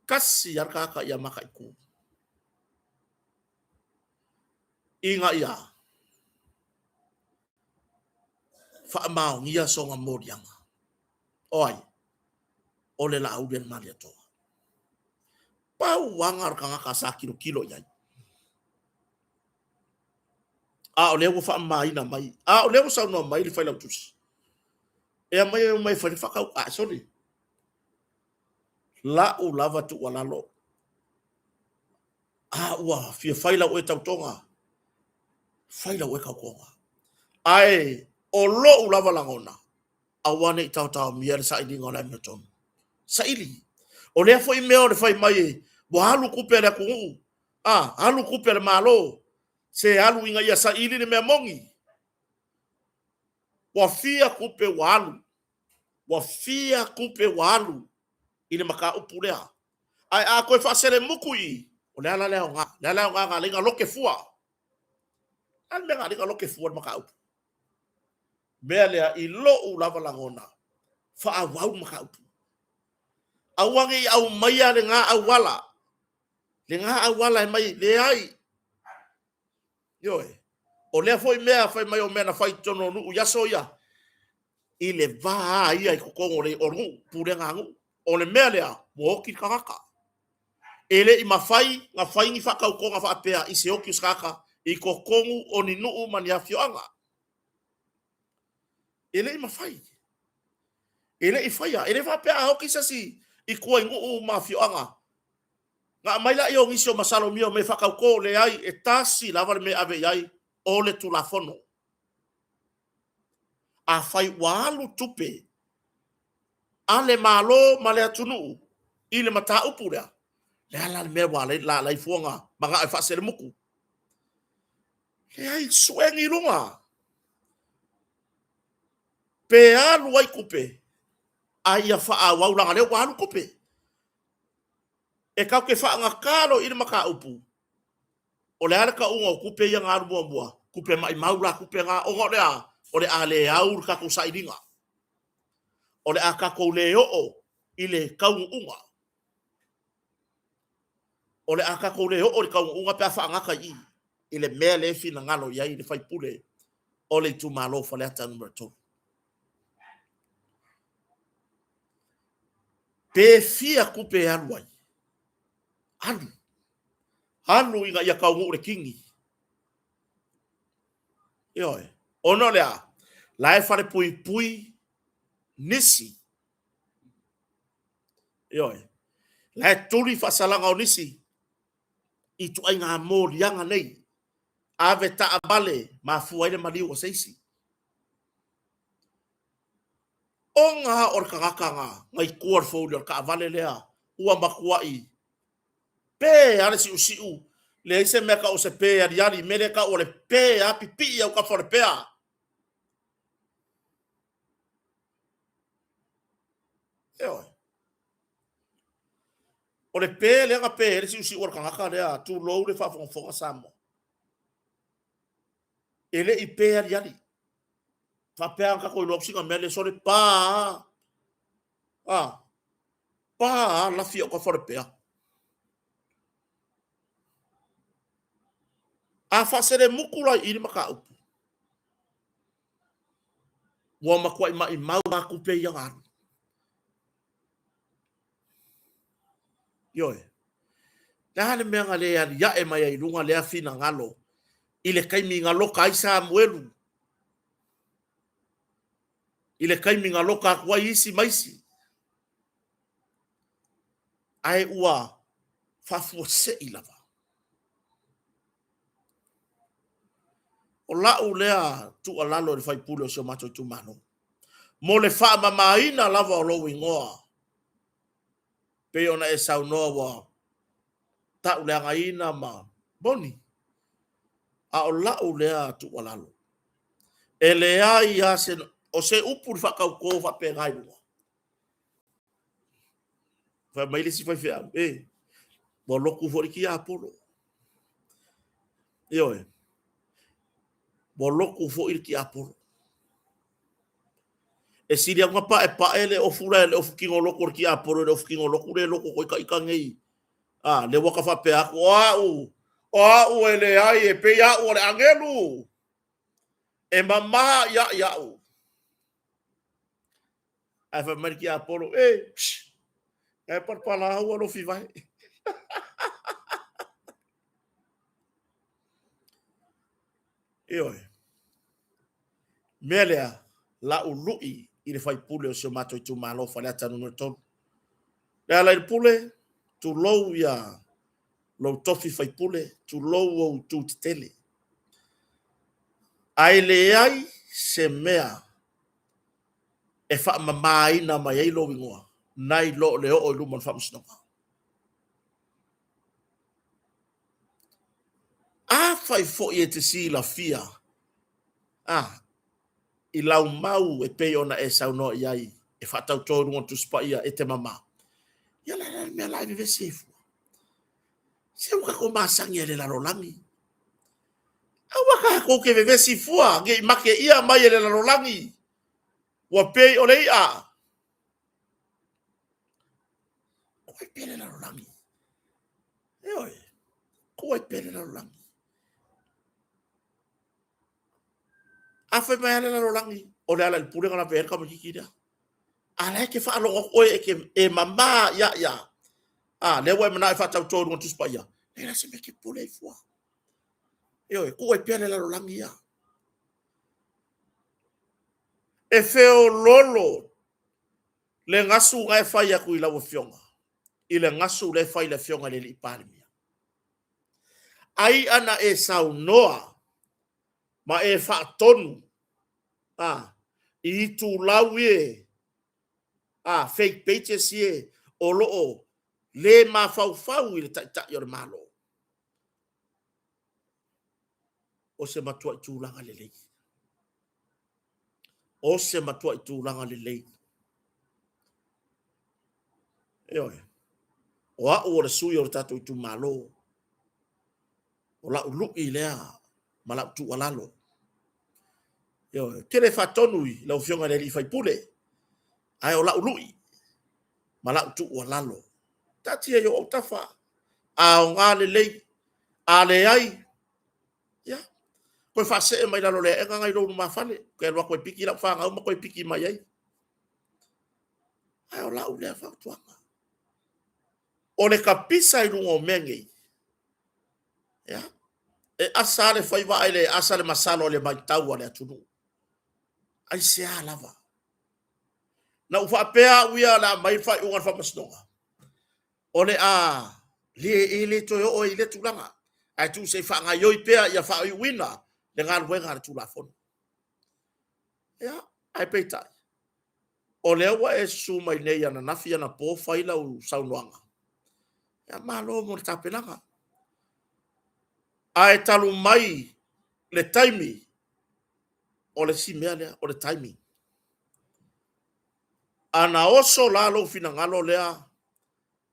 Tasi lava le tagata ia mataitu. Ina ia faamaonia sona moliaga. O ai? O le Laauli a le Malietoa. Pau aga o le tagata sa tilotilo i ai. A o lea ua faamamaina mai, a o lea ua saunoa mai le Failautusi, e aumai e omai e fai le faatau, a sole, la'u lava tuualalo, a ua fia fai lau oe tautoga, fai lau oe tautoga. Ae o lo'u lava lagona, aua ne i taotaomia le sailiga o le amiotonu. Saili. O lea foi mea o le fai mai ua alu tupe a le atunuu, a, alu tupe a le Malo, se alu ina ia saili le mea moni. Ua fia tupe ua alu, ua fia tupe ua alu i le mataupu lea. Ae a toe faaselemutu i i, o le a la le aoga, le a le aoga na ala ai ona lote fua? O le a le mea na ala ai ona lote fua le mataupu? Mea lea i lou lava lagona, faaauau le mataupu. Aua ne i aumaia lena auala, lena auala e mai, leai. Ioe. O lea foi mea fai mai o mea na fai i totonu o nuu i aso ia, i le va ia i totonu o le o nuu, pulega a nuu. O le mea lea, ua oti le tagata. E le i mafai na fai ni faatautoga faapea i se oti o se tagata i totonu o ni nuu ma ni afioaga. E le i mafai. E le i faia. E le faapea a oti se isi i tua i nuu ma afioaga. Na aumai laia o nisi o masalomia o mea faatautō, leai, e tasi lava le mea e ave i ai, o le Tulafono. Afai ua alu tupe a le Malo ma le atunuu i le mataupu lea, le a la le mea ua ala ai fua ona manao e faaselemutu? Leai, suegi i luga. Pe alu ai tupe, a ia faaauau leaga o lea ua alu tupe. E tatou te faagata loa i i le mataupu, o le a le tauga o tupe ia na alu muamua? Tupe maimau la tupe na, ona o le a? O le a le au le tatou sailiga. O le a tatou le oo i le taunuuga. O le a tatou le oo i le taunuuga pe a faagata i i, i le mea lea e finagalo i ai le sui usufono o le itumalo o Faleata Nu.3. Pe fia tupe e alu ai, alu, alu ina ia taunuu le kini. Ioe, ona o le a? La e falepuipui nisi. Ioe, la e tuli faasalaga o nisi i ituaiga moliaga nei. Ave taavale, mafua ai le maliu o se isi. Ona o le tagata na na i tua o le fouli o le taavale lea ua matuai pe lava le siusiu, leai se mea tau o se pe aliali, mea lea tau o le pe lava pipii autafa o le pea. Ioe. O le pe lea na pe ai le siusiu o le tagata lea, tulou le faafogafoga Samoa. E le i pe aliali. Faapea lava ona tatou iloa atu sina mea lea sole pa a pa a lafi autafa o le pea. A faaselemutu la i i le mataupu, ua matuai maimau lava tupe ia na alu. Ioe. Le a le mea na le aliae mai ai i luga lea finagalo i le taimi na loka ai Samuelu, i le taimi na loka atu ai isi ma isi, ae ua faafuasei lava. O lau lea tuualalo i le faipule o si o matou itumalo, mo le faamamaina lava o lou igoa, pei ona e saunoa ua tauleagaina ma moni, a o lau lea tuualalo, e leai lava se, o se upu i le faatauto faapena i luga. Fai mai le isi faifeau, e, ua lotu foi le tiapolo. Ioe, ua lotu foi le tiapolo. E sili atu ona paepae le ofu la, le ofu tino lotu o le tiapolo i le ofu tino lotu lea e lotu atu ai ita nei. A, lea ua ta faapea atu, o au, o au e leai, e pei au o le agelu, e mama ia i au. Ae fai mai le tiapolo, e, psh, e palapala au alofi vai. Ioe. Mea lea, lau lui i le faipule o si o matou itumalo Faleata Nu.3. Lealailepule, tulou ia lou tofi faipule, tulou ou itu tetele. Ae leai se mea e faamamaina mai ai lou igoa, nai lo le oo i luma o le faamasinoga. Afai foi e te silafia, a, i lau mau e pei ona e saunoa i ai, e faatauto i luga o le Tusi Paia, e te mama. Ia la le mea la e vevesi ai fua. Se ua tatou masani e le lalolagi. Aua tatou te vevesi fua, ne i make ia mai e le lalolagi. Ua pei o le i'a. Ko ai pea le lalolagi. Ioe, ko ai pea le lalolagi. A fai mai lava le lalolagi, o Lealailepule na lavea ai le tamaitiiti lea. A la e te faalogo atu oe e te e mama ia ia. A, lea ua e manao e faatauto i luga o le Tusi Paia. Leai la se mea e te popole ai fua. Ioe, tuu ai pea le lalolagi ia. E feololo le gasu na e fai atu i lau afioga. i le gasu lea e fai i le Afioga i le Alii Palemia. Ai ana e saunoa ma e faatonu a, i itulau ie a, fake pages ie o lo o le mafaufau i le Taitai o le Malo, o se matuai tulaga lelei. O se matuai tulaga lelei. Ioe. O au o le sui o le tatou itumalo. O lau lui lea ma lau tuualalo. Ioe. Ou te le faatonu i lau Afioga i le alii faipule, ae o lau lui ma lau tuualalo. Taatia i ou autafa, a aoga lelei, a leai, ia, toe faasee mai lalo o le aega na i lou lumafale, toe alu atu e piki lau fanau ma toe piki mai ai. Ae o lau lea fautuaga. O le kapisa i luga o mea nei, ia, e asa lava le faiva ae le asa le masalo i le matau a le atunuu. Aisea lava? Na ou faapea au ia o le a aumai le faaiuga a le faamasinoga, o le a le, e le toe oo ai i lea tulaga, ae tuu se i faagaoioi pea ia faaiuina le galuega a le Tulafono. Ia, ae peitai, o lea ua e susu mai nei ananafi anapo fai lau saunoaga, ia malo mo le tapenaga. Ae talu mai le taimi, o le isi mea lea, o le timing. Ana oso la lou finagalo lea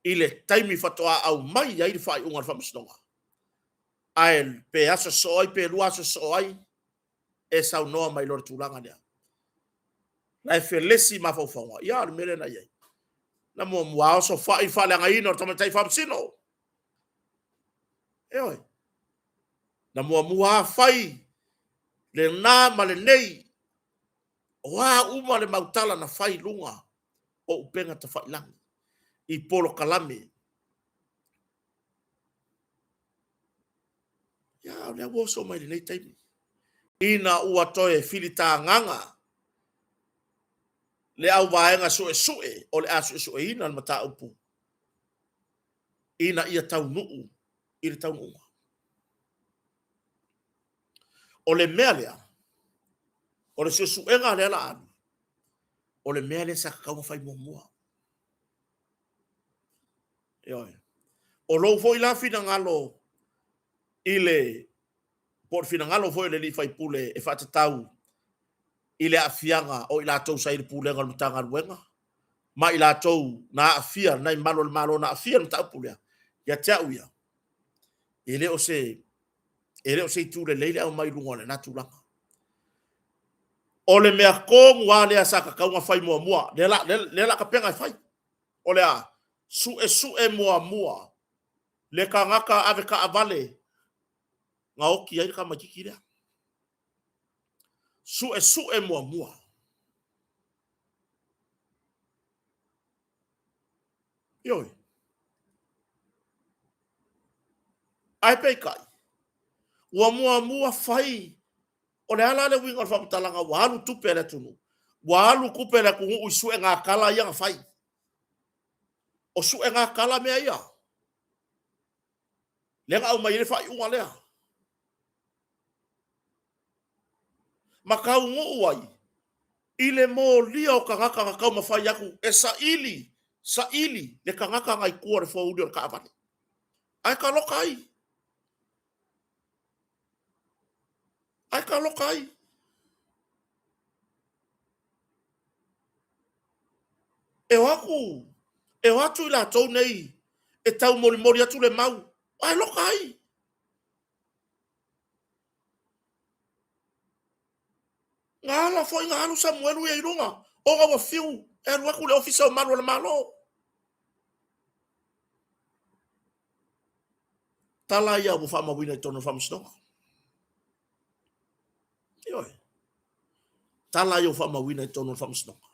i le taimi faatoa aumai ai le faaiuga a le Faamasinoga, ae pe aso sosoo ai pe 2 aso sosoo ai, e saunoa mai loa i le tulaga lea. Na e felesi mafaufauga, ia a o le mea lea na i ai. Na muamua oso fai le faaleagaina o le tamaitai faamasino. Ioe. Na muamua fai lena ma lenei. O a uma le mautala na fai i luga o upega tafailagi i polokalame. Ia, o lea ua oso mai lenei taimi. Ina ua toe filitagaga le auvaega suesue o le a suesueina le mataupu ina ia taunuu i le taunuuga. O le mea lea, o le suesuega lea la alu, o le mea lea sa tatau ona fai muamua. Ioe. O lou foi la finagalo i le, po o le finagalo foi o le alii faipule e faatatau i le aafiaga o i latou sa i le pulega o le Matagaluega ma i latou na aafia, nai malu o le Malo na aafia i le mataupu lea, ia te au ia, e le o se, e le o se itu lelei le aumai i luga o lena tulaga. O le mea tonu lava lea sa tatau ona fai muamua, lea la, lea la tapena e fai. O le a? Suesue muamua le tagata ave taavale na oti ai le tamaitiiti lea. Suesue muamua. Ioe. Ae peitai, ua muamua fai, o le a la le uiga o le faamatalaga ua alu tupe a le atunuu? Ua alu tupe a le atunuu i suegatala ia na fai. O suegatala mea ia. Lea na aumai ai le faaiuga lea. Ma taunuu ai i le molia o tagata na taumafai atu e saili, saili le tagata na i tua o le fouli o le taavale. Ae taloka ai. Ae taloka ai. E o atu, e o atu i latou nei e taumolimoli atu le mau, ae loka ai. Na ala foi na alu Samuelu ia i luga, ona ua fiu e alu atu le Ofisa o Malu o le Malo. Tala ia ua faamauina i totonu o le Faamasinoga. Ioe. Tala ia ua faamauina i totonu o le Faamasinoga.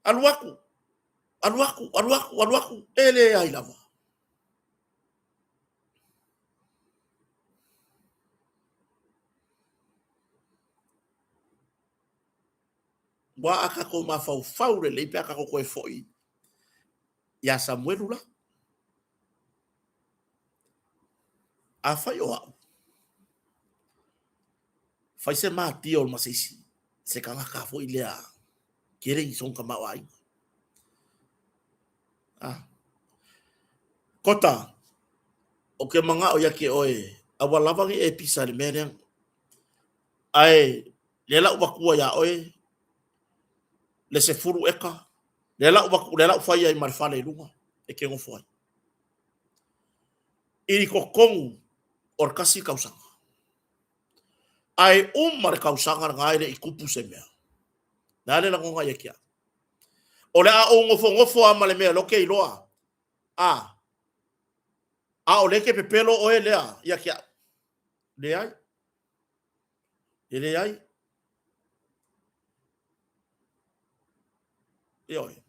Alu atu, alu atu, alu atu, alu atu, e leai lava. Aua a tatou mafaufau lelei pe a tatou toe foi Iā Samuelu la. Afai o a'u, fai se matia o le ma se isi, se tagata foi lea tele i sona tamaoaiga. Ah. Kota, o ke mana'o ia te oe, aua lava ne i e pisa i le mea lea. Ae lea la ua vatua iā oe le 10 eka, lea la ua lea la ua fai ai ma le fale i luga e te nofo ai. I totonu o le 1 tausaga. Ae uma le tausaga lena e le i tupu se mea. Le a le lagona ia te au? O le a ou nofonofo lava ma le mea lea ou te iloa, a, a o lea e te pepelo oe lea ia te au. Leai. E leai. Ioe.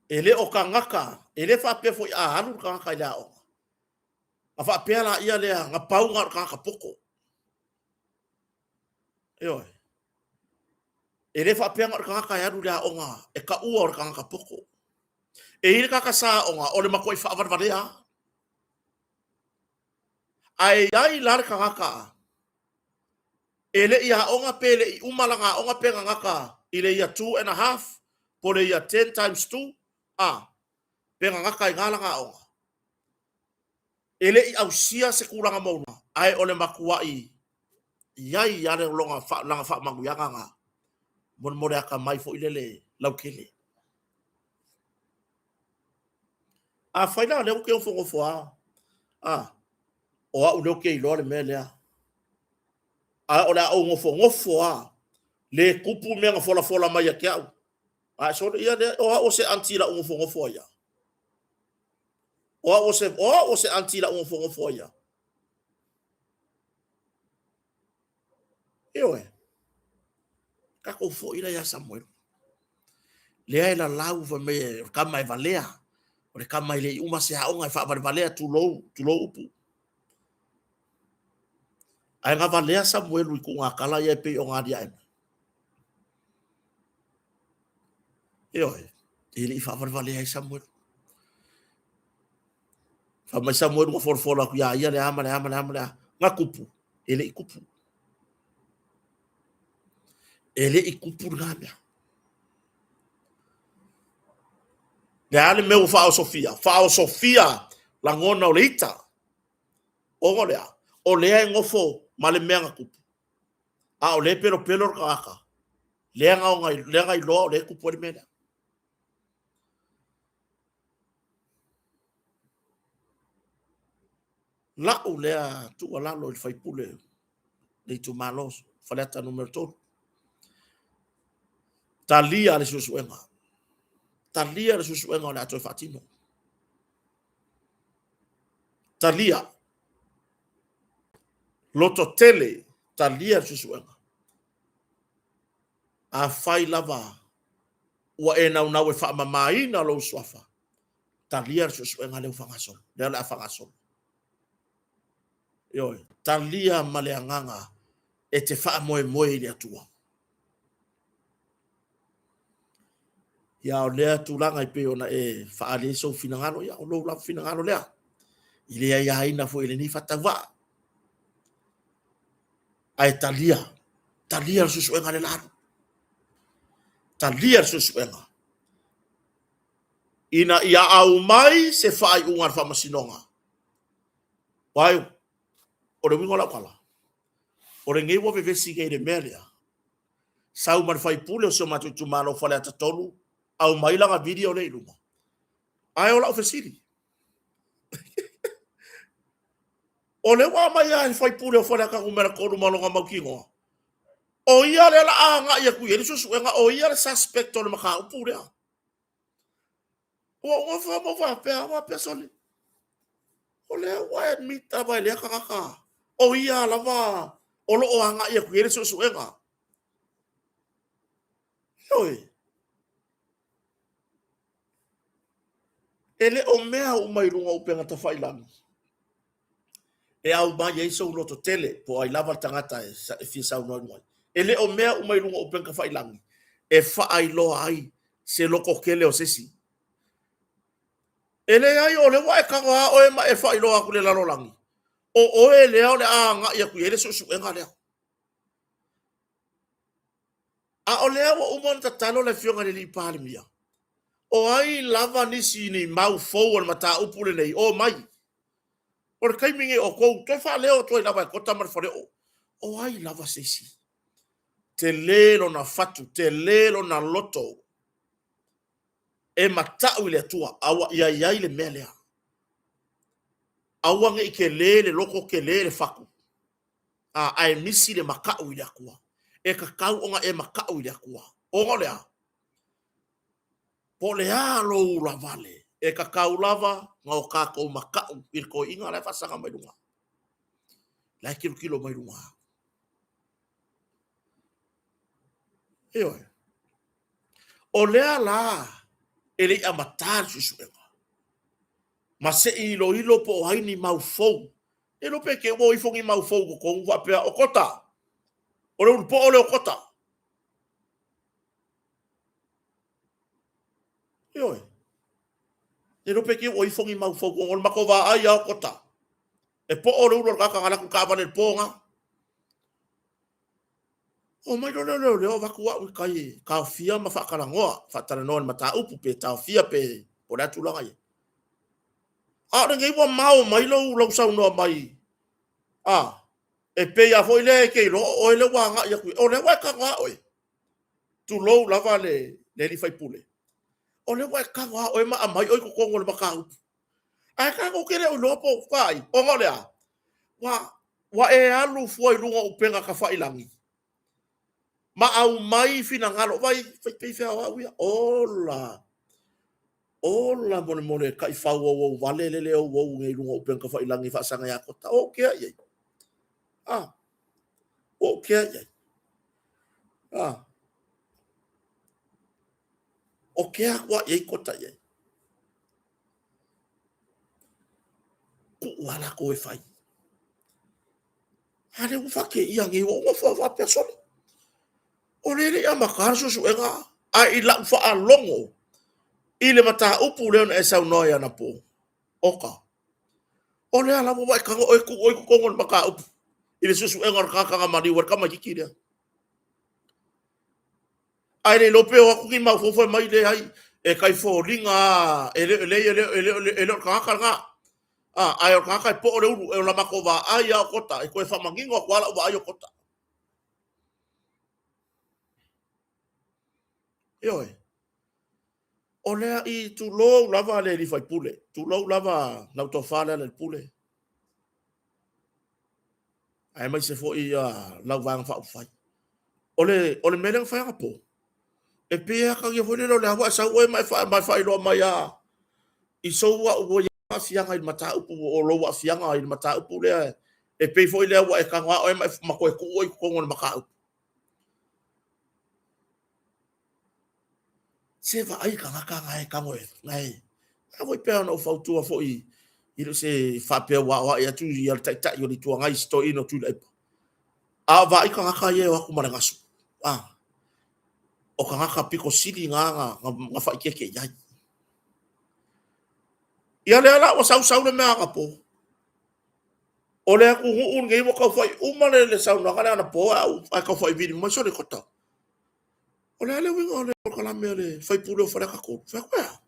E le o tagata, e le faapea foi a alu le tagata i le aoga, na faapea laia lea, na pau na o le tagata poto. Ioe. E le faapea na o le tagata e alu i le aoga e taua o le tagata poto. E i ai le tagata sa aoga o le matuai faavalevalea lava. Ae i ai la le tagata e le i aoga pe le i uma lana aoga pe gagata i le year 2 and a half po o le year 10 times 2, a, pe gagata i ina lana aoga. E le i ausia se tulaga maualuga, ae o le matuai i ai lava lana faamanuiaga na mo le atamai foi lele lautele. Afai la o lea ou te nofonofo lava, a, o au lea ou te iloa le mea lea, a o le a ou nofonofo lava, le tupu mea na folafola mai ia te au, a sole ia lea, o au o se aunty i lau nofonofo ai ia. O au o se, o au o se aunty i lau nofonofo ai ia. Ioe. Tatou foi la ia Samuelu. Lea e lalau fai mai o le tama e valea, o le tama e le i uma se aoga e faavalevalea, tulou, tulou upu. Ae na valea Samuelu i tuugatala ia e pei ona aliae mai. Ioe, e le i faavalevalea ai Samuelu. Fai mai Samuelu na folafola atu iā ia le a ma le a ma le a ma le a. Na tupu, e le i tupu. E le i tupu lena mea. Le a le mea ua faaosofia? Faaosofia lagona o le ita. Ona o le a? O lea e nofo ma le mea na tupu. A o lea e pelopelo le tagata, lea na iloa o lea e tupu ai le mea lea. La'u lea tuualalo i le sui usufono o le itumalo Faleata Nu.3, talia le suesuega, talia le suesuega o le a toe faatino. Talia. Lototele, talia le suesuega. Afai lava ua e naunau e faamamaina lou suafa, talia le suesuega lea ua faagasolo, lea o le a faagasolo. Ioe, talia ma le agaga e te faamoemoe i le Atua. Ia o lea tulaga e pei ona e faaali ai sou finagalo, ia o lou lava finagalo lea. I le aiaina foi e lenei faatauvaa. Ae talia, talia le suesuega le la alu. Talia le suesuega. Ina ia aumai se faaiuga a le faamasinoga. Aua o le uiga o lau tala, o lenei ua vevesi nei i le mea lea, sau ma le faipule o si o matou itumalo o Faleata 3, aumai lana video lea i luga. Ae o lau fesili, o lea ua aumai lava e le faipule o Faleata 3 ma lona mautinoa, o ia lea la a agai atu i ai le suesuega, o ia le suspect o le mataupu lea. Ua ou nofo lava ma ou faapea, faapea sole, o lea ua admit lava e lea tagata, o ia lava o lo o agai atu i ai le suesuega. Ioe. E le o mea uma i luga o upega tafailagi e aumai ai sou lototele, po o ai lava le tagata e fia saunoa i luga ai. E le o mea uma i luga o upega tafailagi e faailoa ai se lototele o se isi. E leai, o lea ua e tago lava oe ma e faailoa atu i le lalolagi, o oe lea o le a agai atu i ai le suesuega lea. A o lea ua uma ona tatalo le Afioga i le alii Palemia, o ai lava nisi ni mau fou o le mataupu lenei, omai. O le taimi lenei o outou, toe faaleo atu ai lava e Kota ma le Faleoo, o ai lava se isi, tele lona fatu, tele lona loto, e matau i le Atua, a ua ia i ai le mea lea. Aua ne i tele le loto, tele le fatu, a, ae misi le matau i le Atua. E tatau ona e matau i le Atua. Ona o le a? Po o le a lou ulavale, e tatau lava ona o tatou matau i le toeaina la e faasaga mai luga. La e tilotilo mai luga. Ioe. O lea la e le i amata le suesuega, ma se i iloilo po o ai ni mau fou. E iloa pe te i ua o ifo ni mau fou i totonu faapea, o Kota, o le ulupoo lea o Kota. Ioe. E iloa pe te i ua o ifo ni mau fou, o le matou vaai lava o Kota. E poo le ulu o le tagata na alu atu i le taavale i le po na. Omai loa lea o leoleo avatu au i tai e taofia ma faatalanoa, faatalanoa i le mataupu pe taofia pe o le a tulaga ia. A o lenei ua mao mai lou, lou saunoa mai, a, e pei lava foi lea e te iloa o oe lea ua agai atu i, o lea ua e tago lava oe. Tulou lava le, le alii faipule. O lea ua e tago lava oe ma aumai oe i totonu o le mataupu. Ae tatou te le o iloa po o ai, ona o le a? Ua, ua e alu fua i luga o upega tafailagi ma aumai finagalo. Vaai, fai pei o au ia. Ola! Ola molemole taifau ouou vale lele e ouou nei i luga o upega tafailagi e faasaga ia Kota. Ua ou kea i ai. Ah, ua ou kea i ai. Ah. O kea atu a i ai Kota i ai. Tuu lava latou e fai. A lea ua faateia nei, ua uma fua faapea sole. O lea e le i amata le suesuega, ae i lau faalogo i le mataupu lea na e saunoa ai anapo, oka, o lea lava ua e tago oe tuu oe i totonu o le mataupu i le suesuega o le tagata na maliu ai le tamaitiiti lea. Ae le iloa pe o atu ni mau fou fai mai, leai, e tai foliga lava, e le, leai, e le, e le, e le o le tagata lena. A, ae o le tagata e poo le ulu, e o la matou vaai lava o Kota, e toe faamanino atu lava lau vaai o Kota. Ioe. O lea i tulou lava le alii faipule, tulou lava lau tofa Lealailepule, aemaise foi lau Vaega Faaupufai. O le, o le mea lea na fai anapo, e pei e atagia foi lele o lea ua e sau oe ma e, ma e faailoa mai lava i sou au ua i ai aafiaga i le mataupu, o lou aafiaga i le mataupu lea, e pei foi lea ua e tago lava oe ma, e, ma toe tuu oe i totonu o le mataupu. Se vaai tagata na e tago e, na e, a foi pei ona ou fautua foi i le se faapea ua aoai atu ia le taitai o le Itu Agai i si toeaina o Tuilaepa. A o vaai tagata ia e o atu ma le gasu. A, o tagata pito sili na na, na, na faaeteete i ai. Ia lea la ua sau sau le mea anapo. O le atunuu lenei ua tau fai uma le, le saunoaga lea anapo ae, ae tau fai vili mai sole kota. O le a le uiga o le polokalame a le faipule o Faleata 3? Fai atu e a?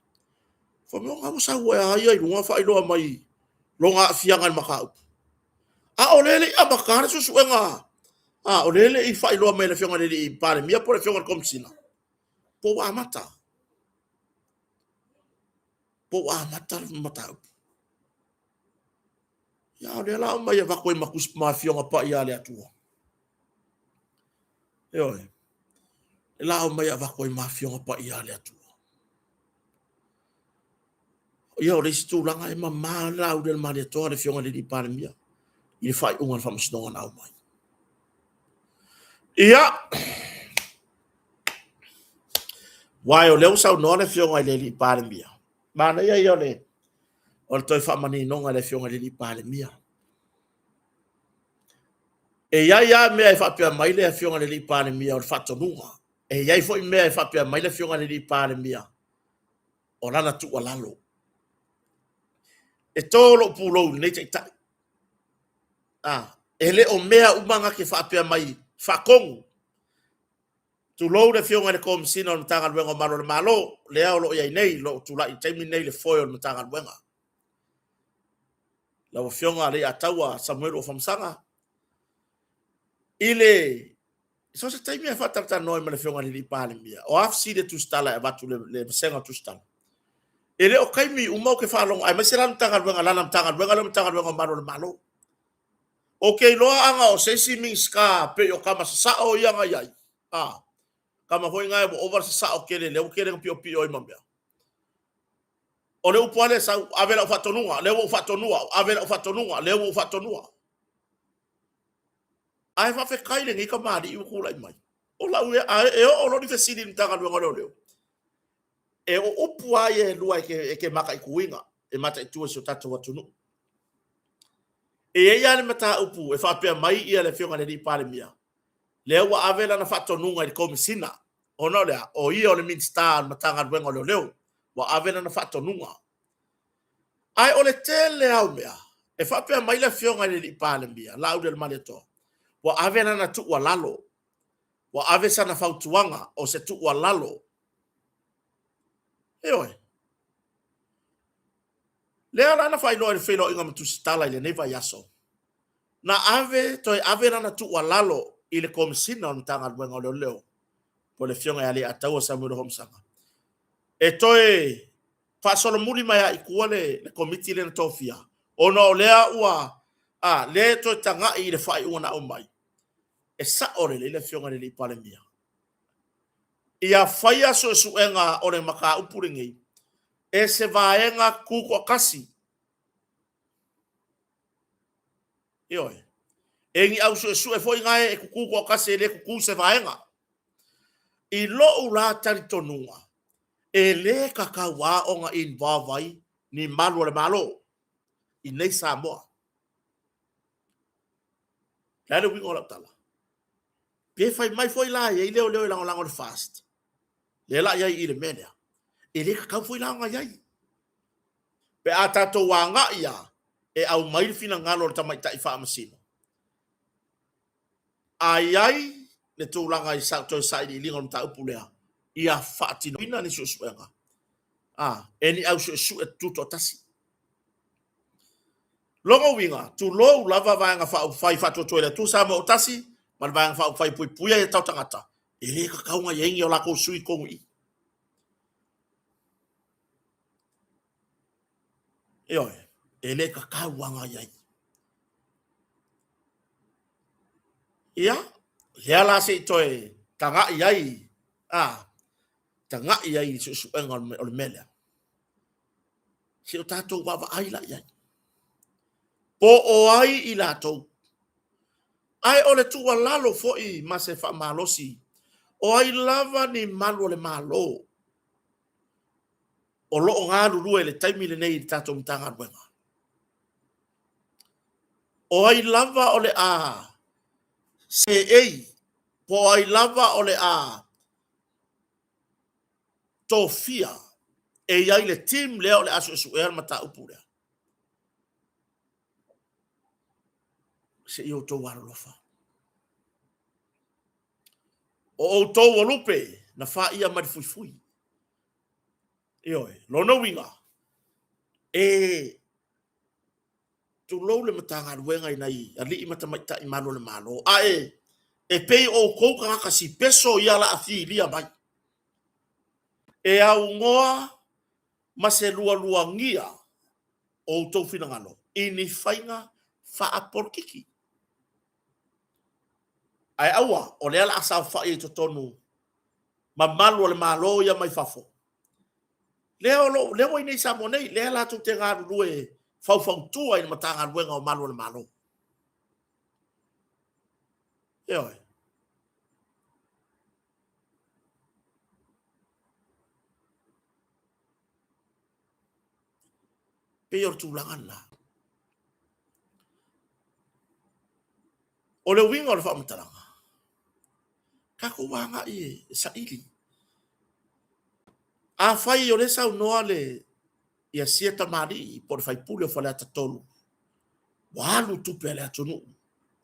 Fai mai, o na ua sau e a ia i luga faailoa mai lona aafiaga i le mataupu. A o lea e le i amata le suesuega, a o lea e le i faailoa mai e le Afioga i le alii Palemia po o le Afioga i le Komesina, po ua amata, po ua amata le mataupu. Ia, o lea la aumai e avatu ai ma tusi ma Afioga Paia a le Atua. Ioe. E la aumai e avatu ai ma Afioga Paia a le Atua. Ia, o le isi tulaga e mamā le Laaulialemalietoa le Afioga i le Alii Palemia i le faaiuga a le Faamasinoga na aumai. Ia, aua o lea ua saunoa le Afioga i le Alii Palemia, manaia ia o le, o le toe faamaninoga i le Afioga i le Alii Palemia. E i ai lava mea e faapea mai le Afioga i le Alii Palemia o le faatonuga. E i ai foi mea e faapea mai le Afioga i le Alii Palemia o lana tuualalo. E tō lou pulou i lenei taitai. A, e le o mea uma na te faapea mai faatonu. Tulou le Afioga i le Komesina o le Matagaluega o Malu o le Malo, lea o lo o i ai nei, lo o tulai i le taimi lenei le foe o le Matagaluega. Lau Afioga Leiataua Samuelu Afamasaga, i le so se taimi e faatalatalanoa ai ma le Afioga i le Palemia, o a fesili e tusitala e avatu le, le vasega o tusitala. E le o taimi uma ou te faalogo, aemaise la le Matagaluega, lana Matagaluega lea o Matagaluega o Malu o le Malo. Ou te iloa ana o se isi Minisita pei o tama sasao ia na i ai, a, tama foi na ua ova le sasao tele lea ua tele ina piopio ai ma mea. O le upu lava lea e sau, ave lau faatonuga, lea ua ou faatonua, ave lau faatonuga, lea ua ou faatonua. Ae faafetai i lenei tamalii ua tulai mai. O lau ia, a e oo loa ni fesili i le Matagaluega o Leoleo, e o upu lava ia e lua e te, e te mataituina, e mataitu e si o tatou atunuu. E i ai lava le mataupu e faapea mai ia le Afioga i le Palemia, lea ua ave lana faatonuga i le Komesina, ona o le a? O ia o le Minisita o le Matagaluega o Leoleo, ua ave lana faatonuga. Ae o le tele lava o mea, e faapea mai le Afioga i le Palemia, Laaulialemalietoa, ua ave lana tuualalo, ua ave sana fautuaga o se tuualalo. Ioe. Lea la na faailoa i le feiloaiga ma Tusitala i lenei vaiaso, na ave, toe ave lana tuualalo i le Komesina o le Matagaluega o Leoleo, po o le Afioga ia Leiataua Samuelu Afamasaga, e toe faasolomuli mai lava i tua le, le komiti lea na tofia, ona o lea ua, a, lea e toe tagai i le faaiuga na aumai, e sao lelei le Afioga i le Palemia. Ia faia suesuega o le mataupu lenei e se vaega tutoatasi. Ioe. E ni au suesue foi na e tutu toatasi e le tutu i se vaega. I lou la talitonuga, e le tatau lava ona involve ai ni malu o le Malo i nei Samoa. O le a le uiga o lau tala? Pe fai mai foi la e i ai leoleo e lagolago i le FAST, lea la i ai i le mea lea, e le tatau foi la ona i ai. Pe a tatou agai lava e aumai le finagalo o le tamaitai faamasino, A i ai le tulaga i sa toe sailiiliga o le mataupu lea, ia faatinoina ni suesuega a e ni au suesue tutoatasi. Lona uiga, tulou lava Vaega Faaupufai Faatuatua i le Atua Samoa ua tasi ma le Vaega Faaupufai Puipuia Aia Tatau Tagata, e le tatau ona i ai ni o latou sui i totonu i i. Ioe, e le tatau lava ona i ai. Ia, lea la se i toe tagai ai, a, tagai ai i suesuega o le mea lea. Se o tatou vaavaai la i ai. Po o ai i latou. Ae o le tuualalo foi ma se faamalosi, o ai lava ni malu o le Malo o lo o galulue i le taimi lenei i le tatou Matagaluega. O ai lava o le a seei, po o ai lava o le a tofia e i ai le team lea o le a suesuea le mataupu lea. Se i outou alolofa. O outou o lupe na faia mai le fuifui. Ioe, lona uiga, e tulou le Matagaluega i nai alii ma tamaitai malu o le Malo, ae e pei o outou tagata sipeso ia la a filia mai. E aunoa ma se lualuagia o outou finagalo i ni faiga faapolokiki. Ae aua, o lea la a saofai i totonu mamalu o le Malo ia mai fafo, lea o lo, lea ua i nei Samoa nei, lea latou te galulue faufautua i le Matagaluega o Malu o le Malo. Ioe. Pei o le tulaga lena. O le uiga o le faamatalaga, tatou agai e saili. Afai o lea e saunoa le Ia sia tamalii po o le faipule o Faleata 3, ua alu tupe a le atunuu,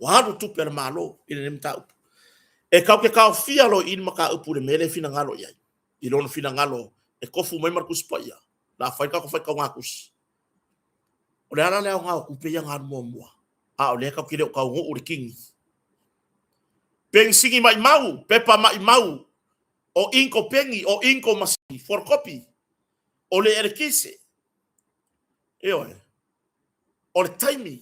ua alu tupe a le Malo i lenei mataupu. E tatou te taofia loa i i le mataupu i le mea lea e finagalo i ai, i lona finagalo e tofu mai ma le Tusi Paia, o le a fai le tatou faitauga tusi. O le a la le aoga o tupe ia na alu muamua, a o lea tatou te le o taunuu i le kini. Penisini maimau, pepa maimau, o inko peni, o inko masini, photocopy, o le eletise, ioe, o le taimi.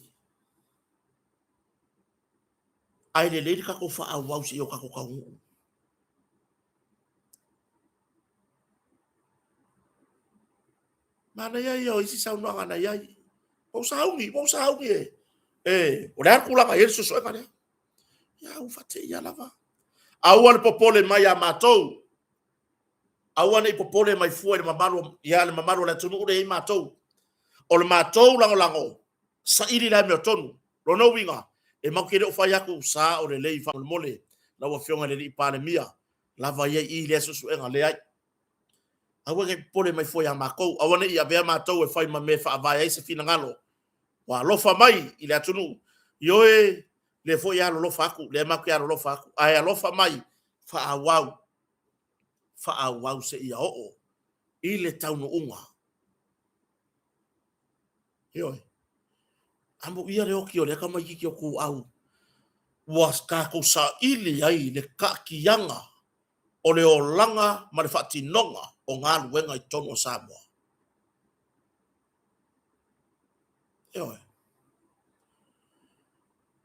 Ae lelei le tatou faaauau seia o tatou taunuu. Manaia ia o isi saunoaga na i ai. Ua ou sauni, ua ou sauni e, e, o le a le tulaga e i ai le suesuega lea. Ia, ua faateia lava. Aua le popole mai ia matou. Aua ne i popole mai fua i le mamalu, ia le mamalu o le atunuu lea e i ai matou. O le matou lagolago, saili le amiotonu. Lona uiga, e matou te le o fai atu sao lelei faamolemole lau Afioga i le Alii Palemia, lava ia i i lea suesuega, leai. Aua ne i popole mai fua ia matou, aua ne i avea matou e fai ma mea e faavae ai se finagalo ua alofa mai i le atunuu. Ioe, lea foi e alolofa atu, lea matou te alolofa atu, ae alofa mai, faaauau, faaauau seia oo i le taunuuga. Ioe. Amuia le oti o lea tamaititi o Tuau ua tatou saili ai le taatiaga o le olaga ma le faatinoga o galuega i totonu o Samoa. Ioe.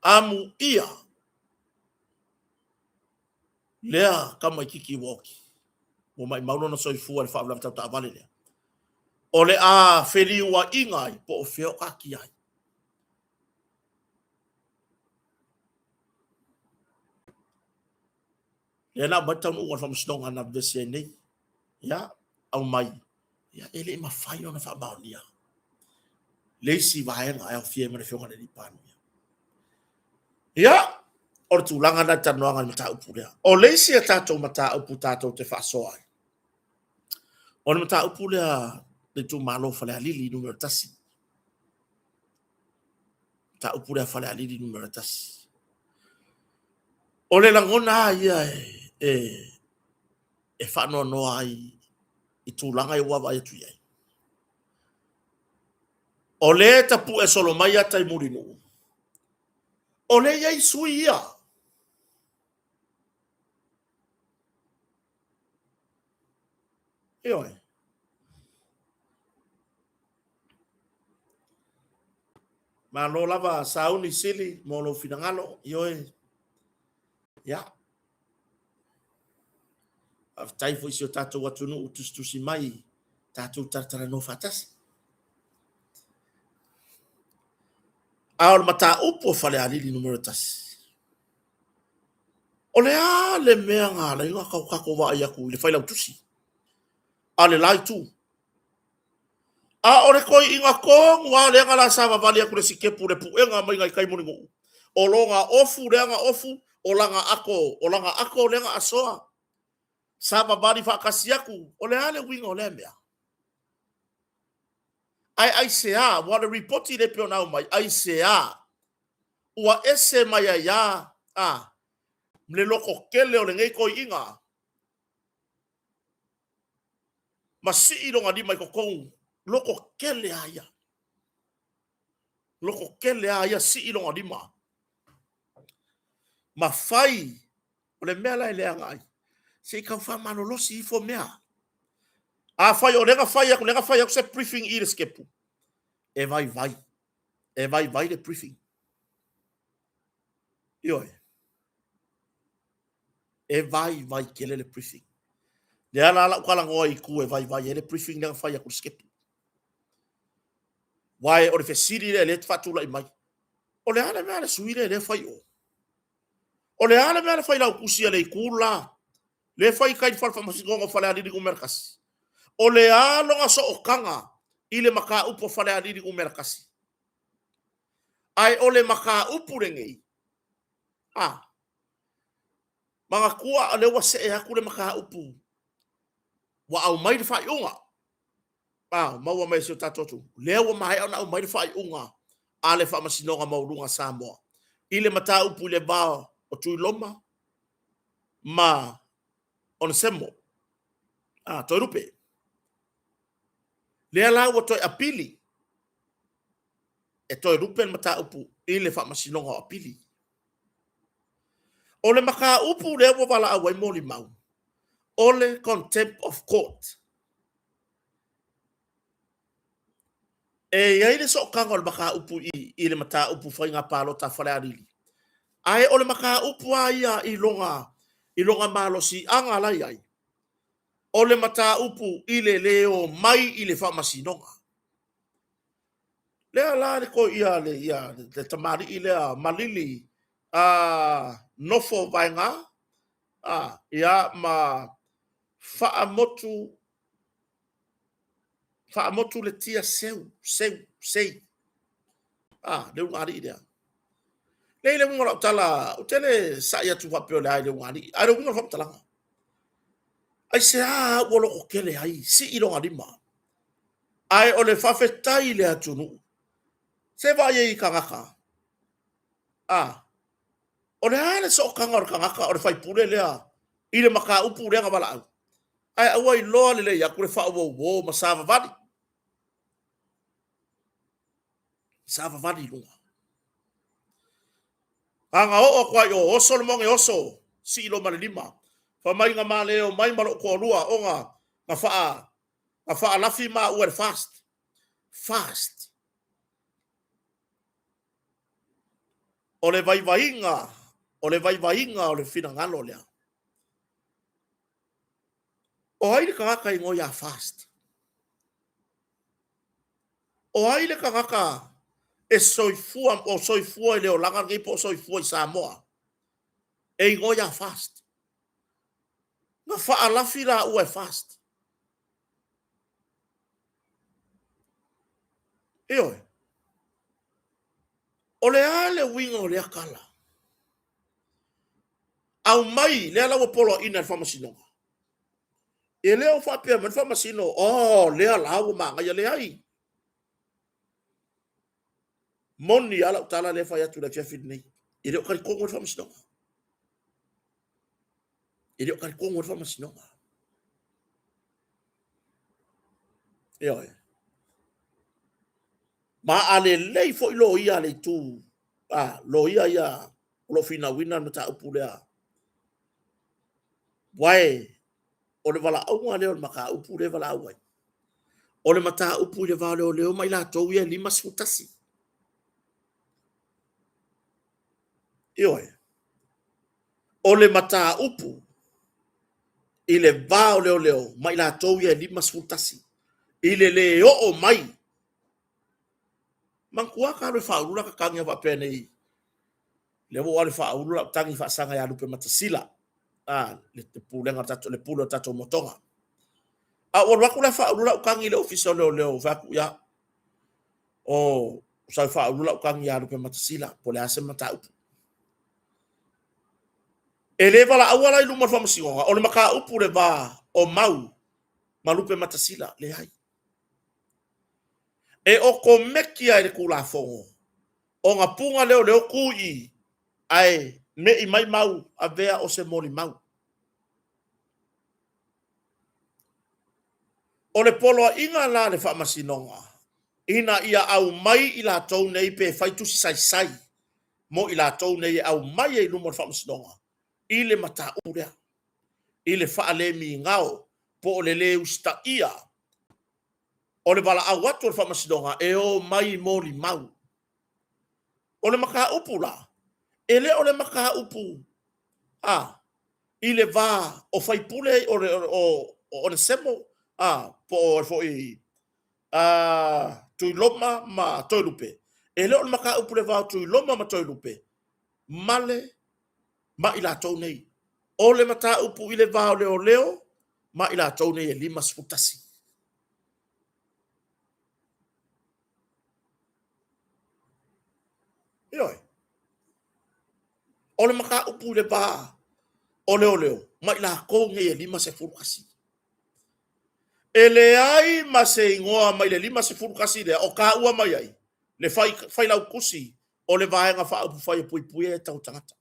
Amuia lea tamaititi ua oti, ua maimau lona soifua i le faalavelave tau taavale lea. O le a feliuaiga ai po o fea o taatia ai. Lea na aumai le taunuuga o le faamasinoga na vevesi ai nei. Ia, aumai, ia, e le i mafai ona faamaonia le isi vaega e aofia ai ma le Afioga i le Palemia. Ia, o le tulaga lena i le talanoaga i le mataupu lea. O le isi a tatou mataupu tatou te faasoa ai, o le mataupu lea le itumalo Falealili Nu.1. Mataupu lea Falealili Nu.1. O le lagona lava ia e, e, e faanoanoa ai i tulaga ia ua vaavaai atu i ai. O lea e tapue solo mai ata i Mulinuu, o lea e i ai sui ia. Ioe. Malo lava sauni sili mo lou finagalo, ioe. Ia. Faafetai foi i si o tatou atunuu tusitusi mai, tatou talatalanoa faatasi. A o le mataupu o Falealili numera 1, o le a le mea na ala ai ona tatou vaai atu i le failautusi a le la itu? A o le toeaina tonu lava lea na la savavali atu le sikepu le puega mai nai tai Mulinuu, o lona ofu lea na ofu, o lana ato, o lana ato lea na asoa, savavali faatasi atu, o le a le uiga o lea mea? Ae aisea, aua o le ripoti lea e pei ona aumai, aisea ua ese mai ai a, a, le lototele o lenei toeaina ma sii lona lima i totonu, lototele a ia, lototele a ia, sii lona lima ma fai. O le mea la e leaga ai, se i tau faamalolosi ifo mea. Afai o lea na fai atu, lea na fai atu se briefing i le sikepu, e vaivai, e vaivai le briefing. Ioe. E vaivai tele le briefing. Lea la lau talanoa i itu e vaivai ai le briefing lea na fai atu i le sikepu. Aua o le fesili lea lea e faatulai mai, o le a le mea a le sui lea lea fai o? O le a le mea a le failautusi a le itu la, lea fai i tai i le fale faamasinoga o Falealili Nu.1? O le a lona sootaga i le mataupu a Falealili Nu.1? Ae o le mataupu lenei, a, manatua o lea ua see atu le mataupu, ua aumai le faaiuga. a, maua mai e si o tatou atunuu, lea ua maea ona aumai le faaiuga a le Faamasinoga Maualuga a Samoa i le mataupu i le va o Tuiloma ma Onesemo, a, Toelupe. Lea la ua toe apili e Toelupe le mataupu i le Faamasinoga o Apili. O le mataupu lea ua valaau ai molimau, o le contempt of court. E i ai le sootaga o le mataupu i i le mataupu faiga palota a Falealili, ae o le mataupu lava ia i lona, i lona malosiaga la e i ai, o le mataupu i le lē omai i le faamasinoga. Lea la le ia le ia le tamalii lea Malili a nofo vaega a ia ma Faamotu Faamotu le tia seu seu sei a le ulugalii lea. Leai le uiga o lau tala, ou te le sai atu faapea o le a i le ulugalii, ae o le uiga o le faamatalaga. Aisea ua lototele ai, sii lona lima, ae o le faafetai i le atunuu. Se vaai ai i tagata, a, o le a le sootaga o le tagata o le faipule lea i le mataupu lea na valaau, ae aua iloa lelei atu le faauouo ma savavali, savavali i luga. A na oo atu lava i o, oso le moge oso, sii loa ma le lima. Fai mai na ma le omai ma lou toalua ona na faa, na faalafi maua e le FAST. FAST. O le vaivaiga, o le vaivaiga o le finagalo lea. O ai le tagata e igoa ia FAST? O ai le tagata e soifua, o soifua i le olaga lenei po o soifua i Samoa e igoa ia FAST? Na faalafi laua e FAST. Ioe. O le a le uiga o lea tala? Aumai, lea la ua poloaiina e le Faamasinoga. E le o faapea mai le Faamasino, oh, lea la ua manaia. Leai. Moni lava lau tala lea e fai atu i le afiafi lenei. E le o talitonu ai le Faamasinoga. E le o talitonu ai le Faamasinoga. Ioe. Ma a lelei foi loia a le itu, a, loia ia o lo o finauina le mataupu lea. Uae, o le valaauga lea o le mataupu lea e valaau ai, o le mataupu i le va o leoleo ma i latou ia e 51. Ioe. O le mataupu i le va o leoleo ma i latou ia e 51 i le lē oo mai. Manatua ta alu e faaulu lata tagi a faapea nei, lea ua ou alu e faaulu lau tagi faasaga ia Lupematasila, a, le pulega o le tatou, le pule o le tatou motoga. A ua alu atu la faaulu lau tagi i le ofisa o leoleo, fai atu, ia, o, sau faaulu lau tagi ia Lupematasila, po o le a se mataupu. E le valaauina la i luma o le faamasinoga, o le mataupu le va o Mau ma Lupematasila, leai. E okomeki lava i le Tulafono ona puna leoleo tu i i, ae me'i mai Mau avea o se molimau. O le poloaiga la a le Faamasinoga, ina ia aumai i latou nei pe fai tusi saisai mo i latou nei e aumai ai i luma o le Faamasinoga i le mataupu lea, i le faalemigao po o le lē usitaia o le valaau atu o le Faamasinoga e o mai molimau. O le mataupu la, e le o le mataupu a i le va o faipule o le o Onesemo a po o foi a Tuiloma ma Toelupe. E le o le mataupu i le va o Tuiloma ma Toelupe ma le ma i latou nei. O le mataupu i le va o leoleo ma i latou nei e 51. Ioe. O le mataupu i le va o leoleo ma i latou nei e 51. E leai ma se igoa mai le 51 lea o taua mai ai le Failautusi o le Vaega Faaupufai e Puipuia e Tau Tagata.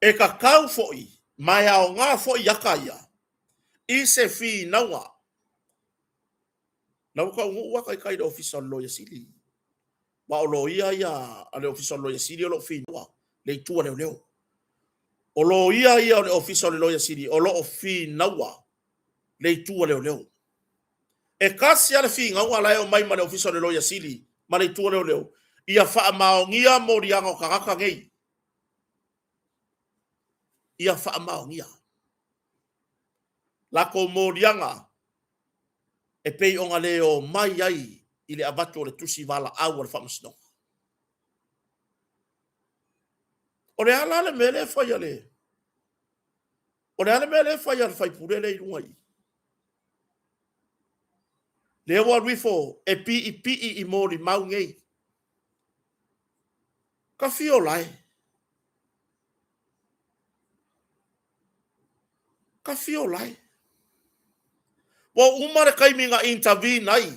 E tatau foi ma e aoga foi ata ia i se finauga. Na ua taunuu ata i tai i le Ofisa o le Loia Sili. Aua o loia ia a le Ofisa o le Loia Sili o lo o finaua le itu a leoleo. O loia ia o le Ofisa o le Loia Sili o lo o finaua le itu a leoleo. E tasi lava le finauga la e omai ma le Ofisa o le Loia Sili ma le itu a leoleo, ia faamaonia moliaga o tagata nei. Ia faamaonia latou moliaga e pei ona le omai ai i le avatu o le tusi valaau a le Faamasinoga. O le a la le mea lea e fai a le O le a le mea lea e fai a le faipule lea i luga i i? Lea ua alu ifo e piipii i molimau nei. Tafiola e. Tafiola e. Ua uma le taimi na intervene ai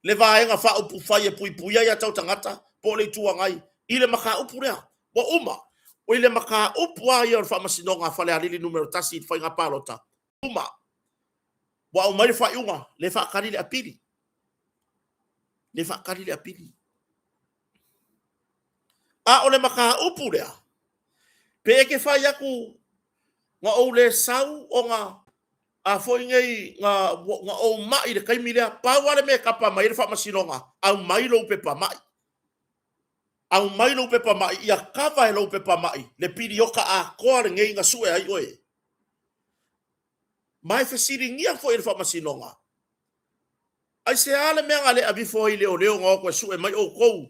le Vaega Faaupufai e Puipuia Aia Tau Tagata po o le Itu Agai i le mataupu lea. Ua uma. I le mataupu lava ia o le Faamasinoga a Falealili Nu.1 i le faiga palota, uma. Ua aumai le faaiuga, lea e faatali le apili. Lea e faatali le apili. A o le mataupu lea, pe e te fai atu na ou le sau ona a foi nei na, na ou mai i le taimi lea, pau lava le mea e tapa mai ai le faamasinoga, aumai lou pepa mai. Aumai lou pepa mai, ia kava e lou pepa mai le piliota atoa lenei na sue ai oe. Ma e fesiligia foi e le faamasinoga, aisea le mea na le avifo ai i leoleo na o atu e sue mai outou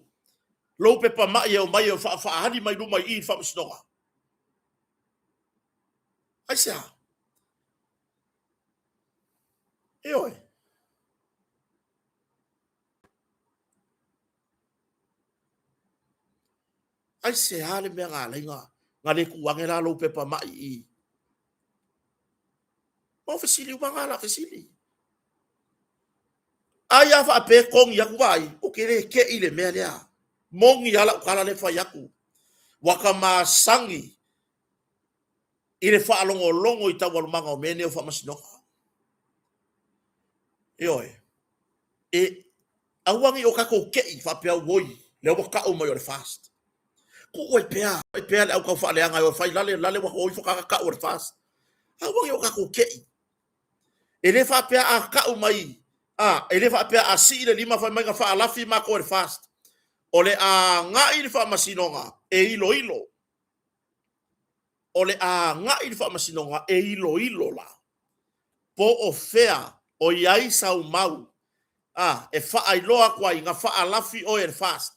lou pepa mai e omai e faaali mai luma i i i le faamasinoga? Aisea? Ioe. Aisea le mea na ala ai na le tuu ane la lou pepa mai i i? O fesili uma na la fesili. Ai a faapea e togi atu vaai, ou te le te i le mea lea. Moni lava lau tala lea e fai atu. Ua ta masani i le faalogologo i taualumaga o mea nei o faamasinoga. Ioe. E aua ne i o tatou te i faapea oi, lea ua tau mai o le FAST. Tuu ai pea, ai pea le au taufaaleaga e o e fai lale, lale ua o ifo tagata tau o le FAST. Aua ne i o tatou te i. E le faapea a tau mai, a, e le faapea a sii le lima fai mai na faalafi matou e le FAST. O le a agai i le faamasinoga e iloilo. O le a agai i le faamasinoga e iloilo la po o fea o i ai sau mau a e faailoa atu ai na faalafi oe e le FAST.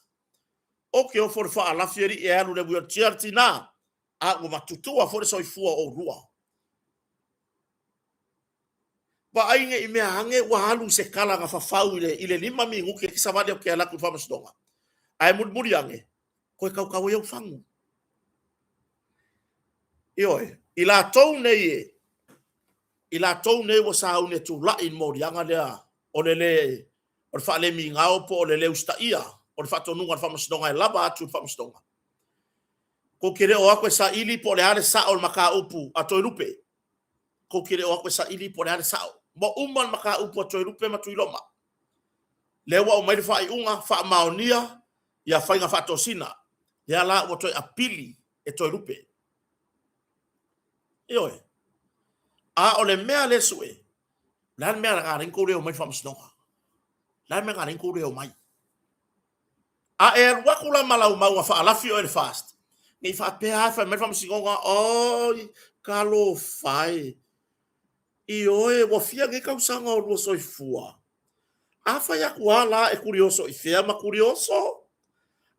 Ou te ofo i le faalafi alii e alu i le wheelchair le tina a ua matutua foi le soifua o oulua. Vaai ne i mea ane ua alu i se tala na fafau i le 5 minute e te savali atu e alu atu i le faamasinoga ae mulimuli ane toe tautau ai au fagu. Ioe, i latou nei e, i latou nei ua sauni e tulai i le moliaga lea o le le, o le faalemigao po o le le usitaia o le faatonuga a le Faamasinoga e lava atu i le Faamasinoga. Tou te le o atu e saili po o le a le sao o le mataupu a Toelupe. Tou te le o atu e saili po o le a le sao. Ua uma le mataupu a Toelupe ma Tuiloma. Lea ua aumai le faaiuga, faamaonia ia faiga faatosina. Lea la ua toe apili e Toelupe. Ioe. A o le mea lea sue, o le a le mea na ala ai ona tou le omai i le faamasinoga? O le a le mea na ala ai ona tou le omai? A e alu atu la ma lau mau na faalafi oe e le FAST, ne i faapea lava fai mai le faamasinoga, oi, talofa e, ioe, ua fia nei tausaga o lua soifua? A fai atu lava la e tulioso i fea ma tulioso?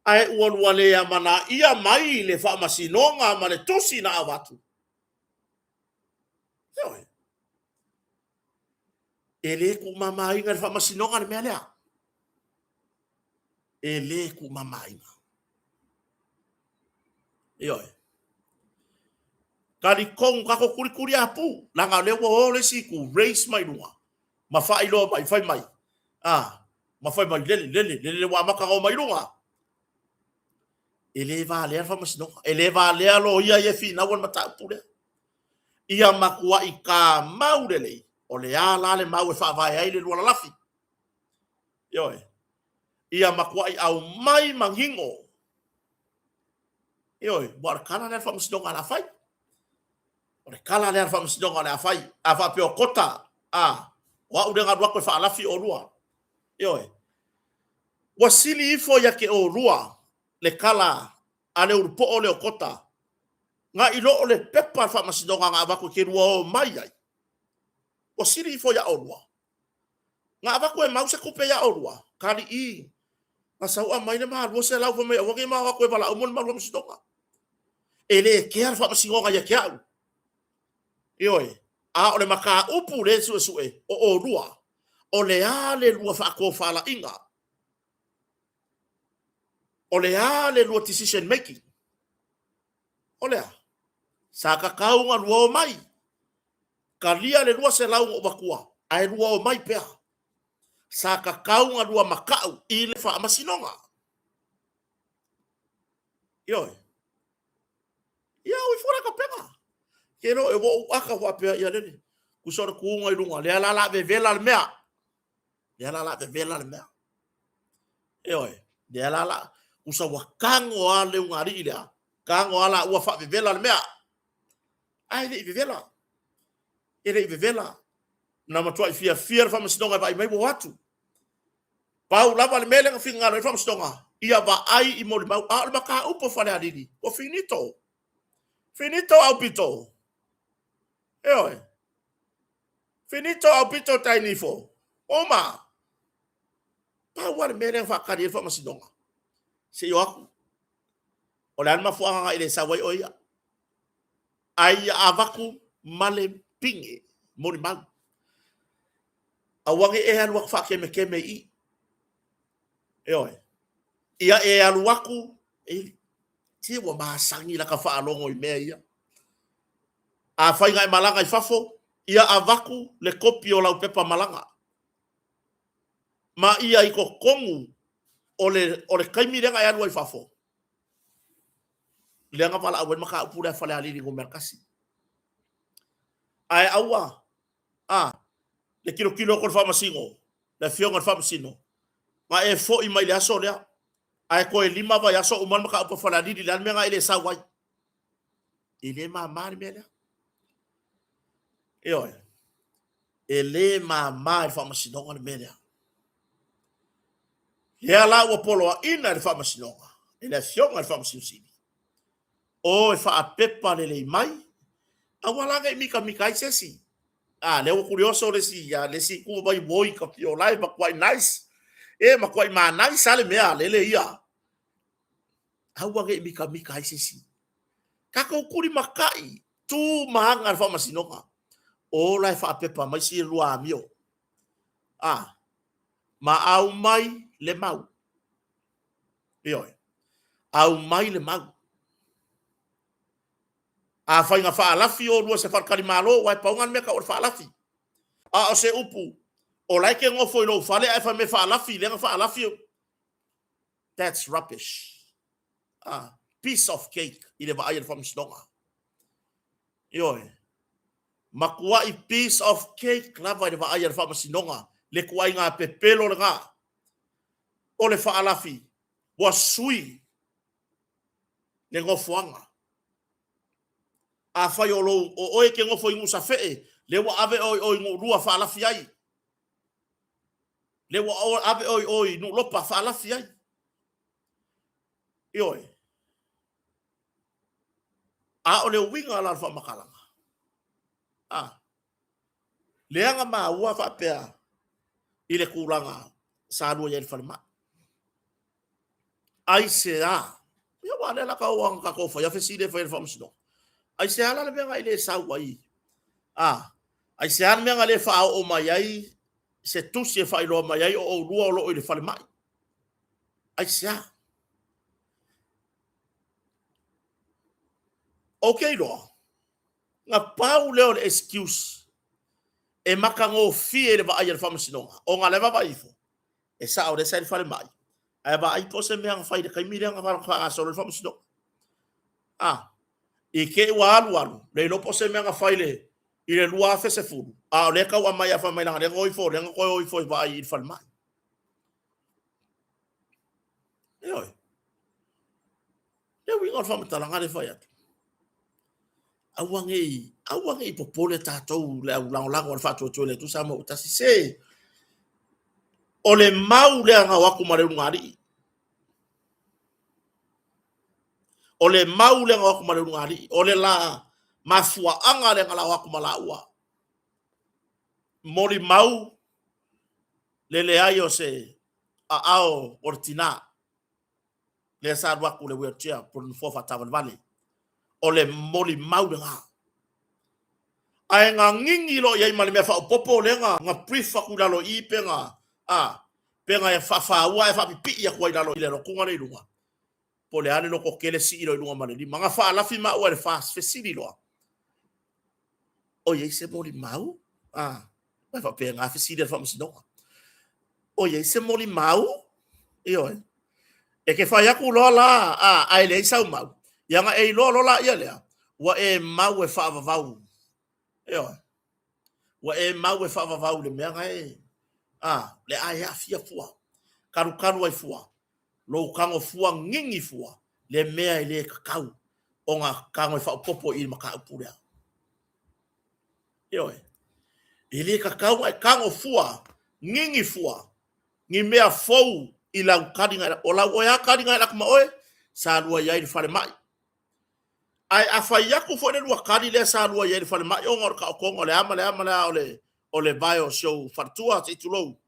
Ae ua lua le amanaia mai le faamasinoga ma le tusi na avatu. Ioe. E le tuumamaina e le faamasinoga le mea lea. E le tuumamaina. Ioe. Talitonu tatou tulituliapu, leaga o lea ua o le isi itu, raise mai luga, ma faailoa mai, fai mai, a, ma fai mai, lele, lele, lele ua amata ona o mai luga. E le valea le faamasinoga, e le valea loia ia e finaua le mataupu lea. Ia matuai tamau lelei, o le a la le mau e faavae ai le lua lalafi. Ioe. Ia matuai aumai manino. Ioe, aua o le tala lea a le faamasinoga o le a fai. O le tala lea a le faamasinoga o le a fai. A faapea o Kota, a, o au lea na alu atu e faalafi oulua. Ioe. Ua sili ifo ia te oulua le tala a le ulupoo lea o Kota, na i lo o le pepa a le faamasinoga na avatu e te lua o mai ai. Ua sili ifo ia oulua. Na avatu e mau se tupe ia oulua, kalii, na sau aumai le ma 200 fai mai aua ne i ma o atu e valaau mo le malu faamasinoga. E le kea le faamasinoga ia te au. Ioe, a o le mataupu lea e suesue o oulua, o le a le lua faatofalaiga? O le a le lua decision making? O le a? Sa tatau ona lua omai. Talia le 200 na ou avatua, ae lua omai pea. Sa tatau ona lua matau i le faamasinoga. Ioe. Ia o ifo la tapena. Ke lo e ua ou aka faapea ia lele. Tusa o le tuga i luga, lea la la vevela le mea. Lea la la vevela le mea. Ioe, lea la la, tusa ua tago lava le ugaalii lea, tago lava la ua faavevela le mea. Ae le i vevela. E le i vevela. Na matuai fiafia le faamasinoga e vaai mai ua o atu. Pau lava le mea lea na finagalo ai le faamasinoga, ia vaai i molimau. A o le mataupu a Falealili, ua finito. Finito aupito. Ioe. Finito aupito tai nifo. Uma. Pau lava le mea lea na faatali ai le faamasinoga, se i o atu. O le a le mafuaaga na e le sau ai oe ia? Ae ia avatu ma le pine molimau. Aua ne i e alu atu faakemeteme i i. Ioe. Ia e alu atu, e, se ua masani lata faalogo i mea ia. Afai na e malaga i fafo, ia avatu le kopi o lau pepa malaga. Ma ia i totonu o le, o le taimi lea na e alu ai i fafo, lea na valaau ai le mataupu lea a Falealili Nu.1. Ae aua, a, le tilotilo atu o le Faamasino, le Afioga i le Faamasino, na e foi mai i le aso lea, ae toe 5 vaiaso uma le mataupu a Falealili, le a le mea na e le sau ai? E le mama le mea lea. Ioe. E le mama i le Faamasinoga le mea lea. Lea la ua poloaina e le Faamasinoga, e le Afioga i le Faamasino Sili, o e faapepa lelei mai, aua la ne i mitamita ai se isi. A, lea ua kurioso le isi, le isi itu mai, oi ka fio la e matuai nice. E matuai manice lava le mea a lele ia. Aua ne i mitamita ai se isi. Tatou tulimatai, tu ma aga i le Faamasinoga. O la e faapepa mai si lua amio. A, ma aumai le mau. Ioe. Aumai le mau. Afai na faalafi oulua i se faletalimalo, aua e pau lena le mea e tau o le faalafi. A o se upu, o la e te nofo i lou fale ae fai mai faalafi, lea na faalafi. That's rubbish. Ah, piece of cake i le vaai a le faamasinoga. Ioe. Matuai piece of cake lava i le vaai a le faamasinoga le tuaiga pepelo lena o le faalafi ua sui le nofoaga. Afai o lou, o oe e te nofo i Nuusafee, lea ua ave oe i o i Nuulua faalafi ai. Lea ua ave oe i o i Nuulopa faalafi ai. Ioe. A o le uiga la o le faamatalaga, a, lea na maua faapea i le tulaga sa lua i ai i le falemai. Aisea? Ia aua o lea la ka oo ina tatou faia fesili e fai e le faamasinoga. Aisea la le mea na e le sau ai? A, aisea le mea na le faaoo mai ai se tusi e faailoa mai ai o oulua o lo o i le falemai? Aisea? Ou te iloa. Na pau lea o le excuse e matagofie i le vaai a le Faamasinoga, ona o la e vaavaai ifo, e sao o lea sa i le falemai, ae vaai po o se mea na fai i le taimi lea na faagasolo ai le Faamasinoga. A, i te i ua alu alu, le iloa po o se mea na fai i le 2010, a o lea e tau aumai a fai mai leaga o lea na o ifo, o lea na toe o ifo e vaai i le falemai. Ioe. Le uiga o le faamatalaga lea e fai atu, aua ne i, aua ne i popole tatou le au lagolago a le Faatuatua i le Atua Samoa ua tasi. Se, o le mau lea na o atu ma le ulugalii. O le mau lea na o atu ma le ulugalii. O le la mafuaaga lea na lao atu ma laua. Molimau le leai o se aao o le tinā. Lea sa alu atu i le wheelchair po o le nofoa faataavalevale. O le molimau lena. Ae na gigi loa i ai ma le mea faaopoopo lea na brief atu i lalo i i pe na, a, pe na faafāua ae faapipii atu ai i lalo i le alu atuga lea i luga. Po o le a le lototele sii loa i luga ma le lima. Na faalafi maua e le FAST, fesili loa, O i ai se molimau? A, e faapena fesili a le Faamasinoga. O i ai se molimau? Ioe. E te fai atu loa la, a, ae leai sau mau, ia ona e iloa loa laia lea, ua e mau e faavavau. Ioe. Ua e mau e faavavau i le mea na e, a, le a e aafia fua, kalukalu ai fua, lou tago fua gigi fua, le mea e le tatau ona tago e faaopoopo i le mataupu lea. Ioe. E le tatau ona e tago fua, gigi fua, ni mea fou i lau taliga, o lau oe lava taliga e alu atu ma oe, sa lua i ai i le falemai. Ae a fai atu foi le lua tali lea sa lua i ai i le falemai ona o le taotoga o le a ma le a ma le a o le vae o si ou faletua, se i tulou,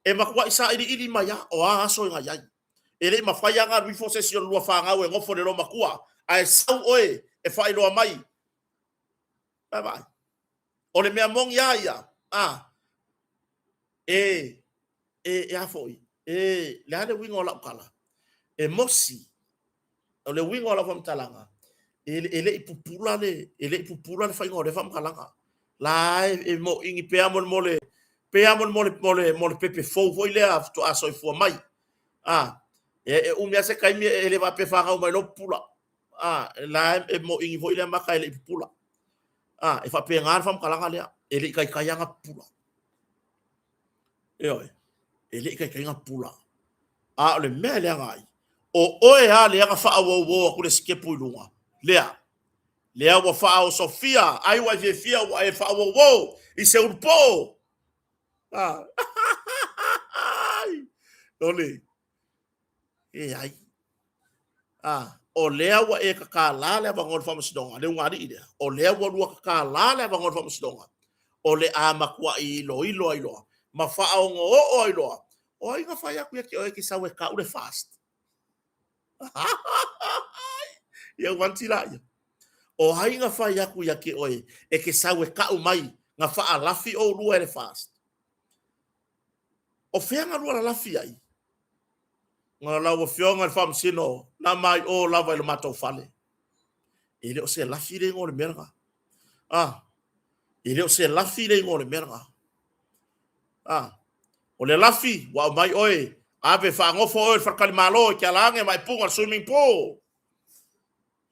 e matuai sailiili mai lava o a aso na i ai. E le i mafai lava ona alu ifo se isi o le lua fanau e nofo i le loomatua, ae sau oe e faailoa mai. Vaavaai. O le mea moni lava ia, a, e, e, e a foi, e, le a le uiga o lau tala? E mosi, o le uiga o lau faamatalaga, e, e le i pupula le, e le i pupula le faiga o lea faamatalaga. La e, e moini pea mo le, mo le, pea mo le, mo le, mo le, mo le pepe fou foi lea faatoa soifua mai. A, e, e umi lava se taimi e le faapea e fanau mai loa pupula. A, la e moini foi lea maka e le i pupula. A, e faapena le faamatalaga lea, e le i taitai lava ona pupula. Ioe, e le i taitai ona pupula. A o le mea e leaga ai, o oe lava lea na faaououo atu le sikepu i luga, lea, lea ua faaosofia, ai ua e fiafia ua e faaououo i se ulupoo. A, Lole, e ai. A, o lea ua e tatalā le avanoa i le Faamasinoga, le ulugalii lea, o lea ua lua tatalā le avanoa i le Faamasinoga, o le a matuai iloilo ai loa ma faaogooo ai loa, o ai na fai atu ia te oe e te sau e tau le FAST? Ia uanti laia. O ai na fai atu ia te oe e te sau e tau mai na faalafi oulua e le FAST? O fea na lua lalafi ai? Na lau Afioga i le Faamasino, na mai o lava i le matou fale. E le o se lafi le igoa o le mea lena. Ah, e le o se lafi le igoa o le mea lena. Ah, o le lafi ua aumai oe, ave faagofo oe i le faletalimalo e te ala ane ma e puga le swimming pool.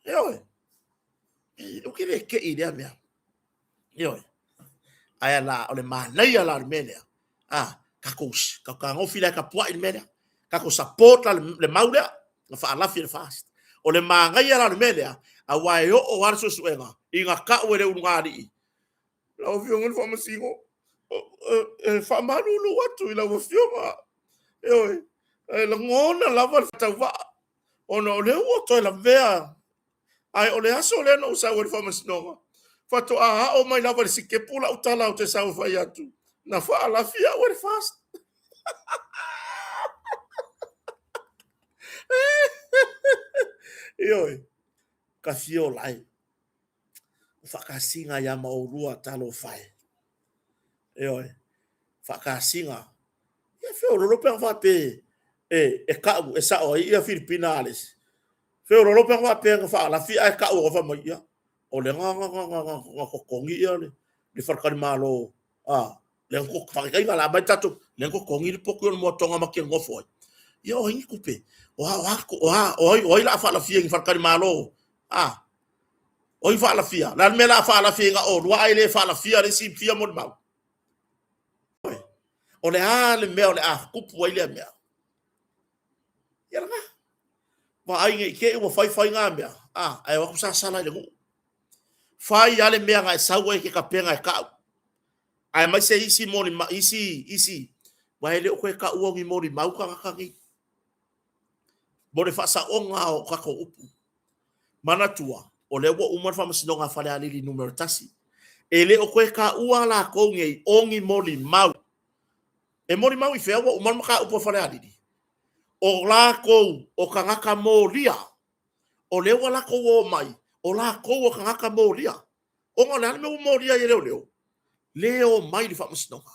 Ioe. Ou te le tei i lea mea. Ioe. Ae la, o le manaia la o le mea lea, a, tatou, tatou tagofi la e tapuai le mea lea, tatou support la le mau lea, na faalafi e le FAST. O le manaia la o le mea lea, aua e oo lava le suesuega ina tau e le ulugalii, lau Afioga i le Faamasino, e faamalulu atu i lau Afioga, ioe, e lagona lava le tauvaa, ona o lea ua toe lavea. Ae o le aso lea na ou sau ai i le faamasinoga, faatoa ao mai lava i le sikepu lau tala ou te sau e fai atu, na faalafi au e le FAST. Ioe, ka fia ola ai. O faakasiga ia ma oulua talofa e. Ioe, faakasiga. Ia feololo pe ana faapea e, e ka'u, e sa'o ai ia Filipina a le isi. Feololo pe ana faapea na faalafi ae ka'u o fai mai, ia, O le ga ga ga ga ga ga totogi ia le le faletalimalo a le ga faataitaiga la aumai tatou le ga totogi le poki o le moatoga ma ke nofo ai. Ia o ai ni tupe? O a o a o a o ai o ai la faalafia i faletalimalo a o ai faalafia? Le a le mea la faalafia ina olua ae le faalafia le isi fia molimau? O le a le mea o le a tupu ai lea mea? Ia lena. Vaai ne i te i ua fai fai na mea, a, ae o atu sasala i le nuu. Fai lava le mea na e sau ai e te tapena e tau. Aemaise isi moli, isi, isi, aua e le o toe taua o ni molimau tagata nei. Mo le faasaoga o tatou upu. Manatua, o lea ua uma le faamasinoga a Falealili Nu.1. E le o toe taua latou nei o ni molimau. E molimau i fea ua uma le mataupu a Falealili? O latou o tagata molia. O lea ua latou o mai, o latou o tagata molia. Ona o le a le mea ua molia ai e leoleo? Le o mai i le faamasinoga.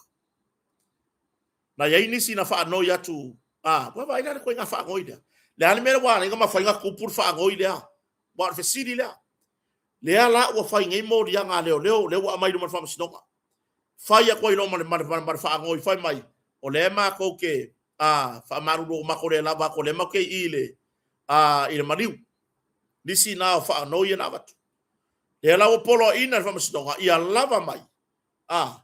Na i ai nisi na faanoi atu, a, ua vaai la i le ituaiga faanoi lea. Le a le mea ua ala ai ona mafai ona tupu le faanoi lea? Aua o le fesili lea. Lea la ua fai nei moliaga a leoleo, lea ua aumai i luma o le faamasinoga. Fai atu ai loa ma le, ma le, ma le faanoi, fai mai, o lea matou te a, faamalulu ua matou le lava atu, o lea matou te i i le, a, i le maliu. Nisi na o faanoi ia na avatu. Lea la ua poloaiina le faamasinoga, ia lava mai, a,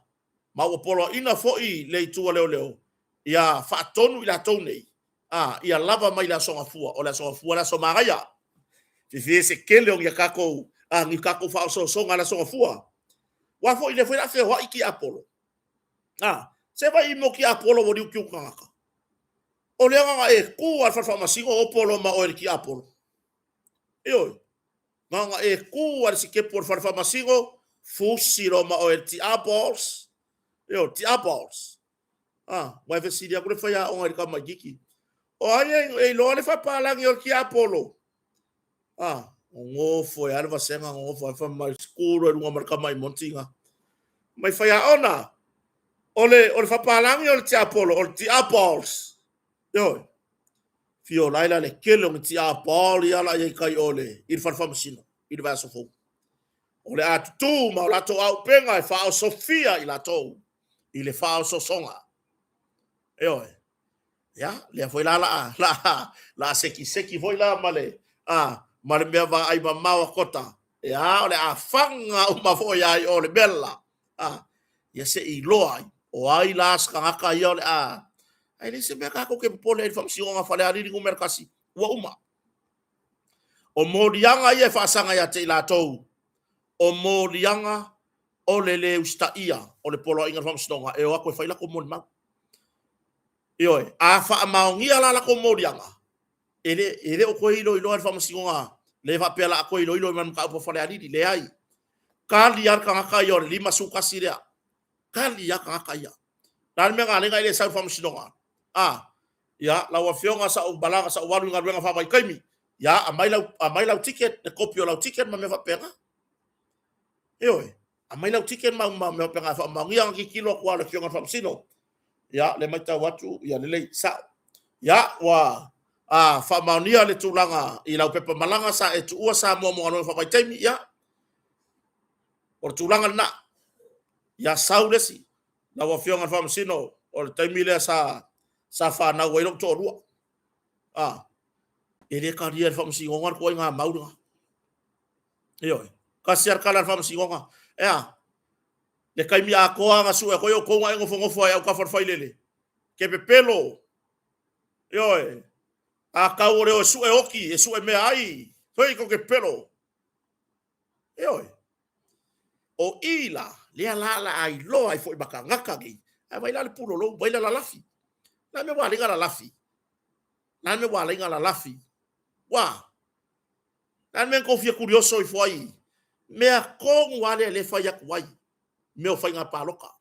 ma ua poloaiina foi le itu a leoleo, ia faatonu i latou nei, a, ia lava mai le Aso Gafua. O le Aso Gafua le aso manaia. Fiafia se tele o ni a tatou, a, ni tatou faaosoosoga i le Aso Gafua. Aua foi lea foi o le a feoai tiapolo. A, se vai mo tiapolo ua liutiu tagata. O lea na ona e tu lava i le fale faamasino opo loa ma oe i le tiapolo. Ioe. Na ona e tu lava i le sitepu o le fale faamasino, fusi loa ma oe i le tiapols. Ioe, tiapols. A, ua e fesili atu le faiaoga i le tamaitiiti, o ai e iloa le faapalagi o le tiapolo? A, nonofo ai lava le vasega, nonofo ai fai mai, tu loa i luga ma le tama i Monti na. Mai faiaoga, o le, o le faapalagi o le tiapolo, o le tiapols. Ioe. Fio lai la le tele o ni tiapol ia la i tai o le, i le fale faamasino, i le vaiaso fou. O le a tutū ma o latou auupega e faaosofia i latou i le faaosoosoga. Ioe. Ia, lea foi la la la la sekiseki foi la ma le a ma le mea vaai mamao a Kota. Ia, o le a faga uma foi ai o le mea la. A, ia se i iloa ai o ai la se tagata ia o le a ae leai se mea tatou te popole ai i le faamasinoga a Falealili Nu.1 ua uma. O moliaga ia e faasaga ia te i latou, o moliaga o le lē usitaia o le poloaiga o le faamasinoga e o atu e fai latou molimau. Ioe, a faamaonia la latou moliaga, e le, e le o toe iloiloa e le faamasinoga le faapea la a toe iloilo i ma le mataupu a Falealili. Leai. Tali lava le tagata ia o le 51 lea. Tali lava tagata ia. Le a le mea na ala ai ona e le sau i le faamasinoga? A, ia, lau Afioga sa ou malaga, sa ou alu i galuega faavaitaimi. Ia, aumai lau, aumai lau ticket, le kopi o lau ticket ma mea faapena. Ioe, aumai lau ticket ma, ma mea faapena e faamaonia ona tilotilo atu lava le Afioga i le Faamasino. Ia, le matau atu, ia lelei, sao. Ia, ua a, faamaonia le tulaga i lau pepa malaga sa e tuua Samoa mo galuega faavaitaimi, ia, o le tulaga lena. Ia sau le isi, lau Afioga i le Faamasino, o le taimi lea sa, sa fanau ai lou toalua. A, e le talia e le Faamasinoga le ituaiga mau lena. Ioe. Tasi lava le tala a le Faamasinoga. E a? Le taimi atoa na sue atu ai outou na e nofonofo ai autafa o le failele. Ke pepelo. Ioe. A tau o le o e sue oti, e sue mea ai. Hei, kou ke pepelo. Ioe. O i la, lea la la a iloa ai foi ma tagata nei. Ae vai la le pulolou, vai le lalafi. La mea ua alai na lalafi. La mea ua alai na lalafi. Ua, Le a le mea na tou fia kurioso ifo ai? Mea tonu lava lea lea e fai atu ai, mea o faiga palota.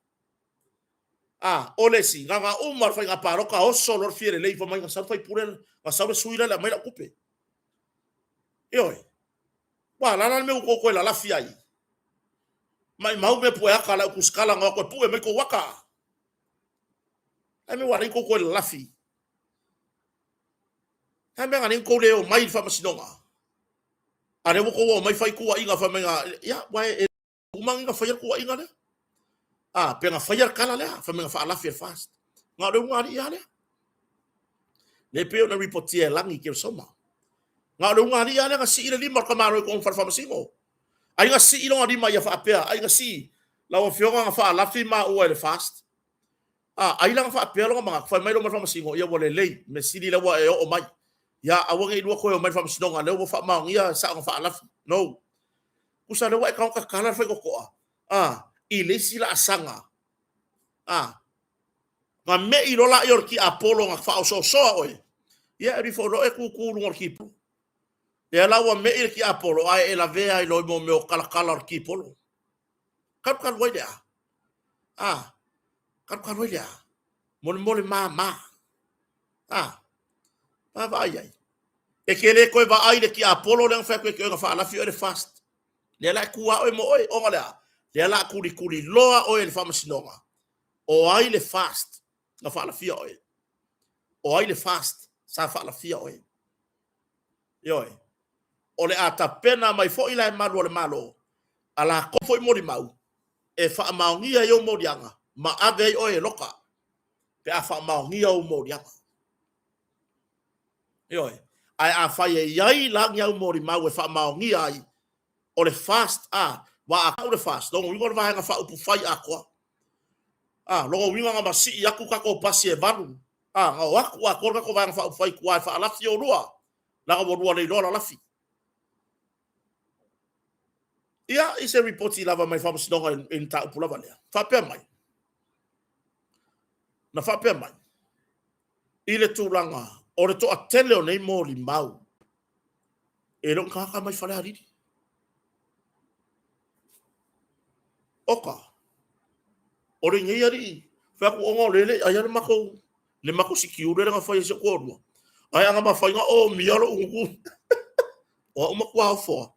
A, o le isi, na ona uma le faiga palota oso loa le fia lelei fai mai na sau le faipule, na sau le sui lea aumai lau tupe. Ioe. Ua, la la le mea ua tou toe lalafi ai? Maimau mea pue aka a le au tusitala na o atu e pue mai tou aka. Le a le mea ua ala ai ona tou toe lalafi? Le a le mea na ala ai ona tou le omai i le faamasinoga? A lea ua tou omai fai tuuaiga fai mai na, ia, ua e uma ni na faia le tuuaiga lea. A, pe na faia le tala lea, fai mai na faalafi e le FAST. Na o le ulugalii lava lea. Lea pei ona ripotia e Lagi Keresoma. Na o le ulugalii lava lea na sii le lima o le tamaloa i totonu o le fale faamasino. Ai na sii lona lima ia faapea, ai na sii, lau afioga na faalafi maua e le FAST. A, ai la na faapea lona manatu, fai mai lea o mai le faamasino, ia ua lelei, mea sili lea ua e oo mai. Ia aua ne i lua toe omai i le faamasinoga, lea ua faamaonia e sao na faalafi. No. Tusa lea ua e tago tatala le faitotoa, a, i le isi laasaga, a, na me'i loa laia o le tiapolo na faaosoosoa oe, ia e alu ifo loa e tutu i luga o le tipolo. Lea la ua me'i le tiapolo ae e lavea ai loa i mea o talatala o le tipolo. Talu talu ai le a? A, talu talu ai le a? Molemole mama. A, vaavaai ai. E te le toe vaai i le tiapolo lea na fai atu e te oe na faalafi oe le FAST. Lea la e tu lava oe mo oe, ona o le a? Lea la a tulituliloa oe e le faamasinoga, o ai le FAST na faalafia oe? O ai le FAST sa faalafia oe? Ioe. O le a tapena mai foi la e malu o le Malo a latou foi molimau e faamaonia ai ou moliaga ma ave ai oe e loka pe a faamaonia ou moliaga. Ioe. Ae afai e i ai la ni au molimau e faamaonia ai, o le FAST, a, ua a tau le FAST, lona uiga o le Vaega Faaupufai atoa. A, lona uiga na masii atu tatou pasi e valu, a, na o atu atoa le tatou Vaega Faaupufai i tua e faalafi oulua, leaga ua lua le iloa lalafi. Ia, i se ripoti lava mai Faamasinoga i le mataupu lava lea, faapea mai, na faapea mai, i le tulaga o le toatele o nei molimau, e le o ni tagata mai Falealili. Oka, o lenei alii, fai atu ona o lele ai le matou, le matou sikiule lea na fai e si ou toalua. Ae ana mafai na omia lou gutu, o au matua ofo lava.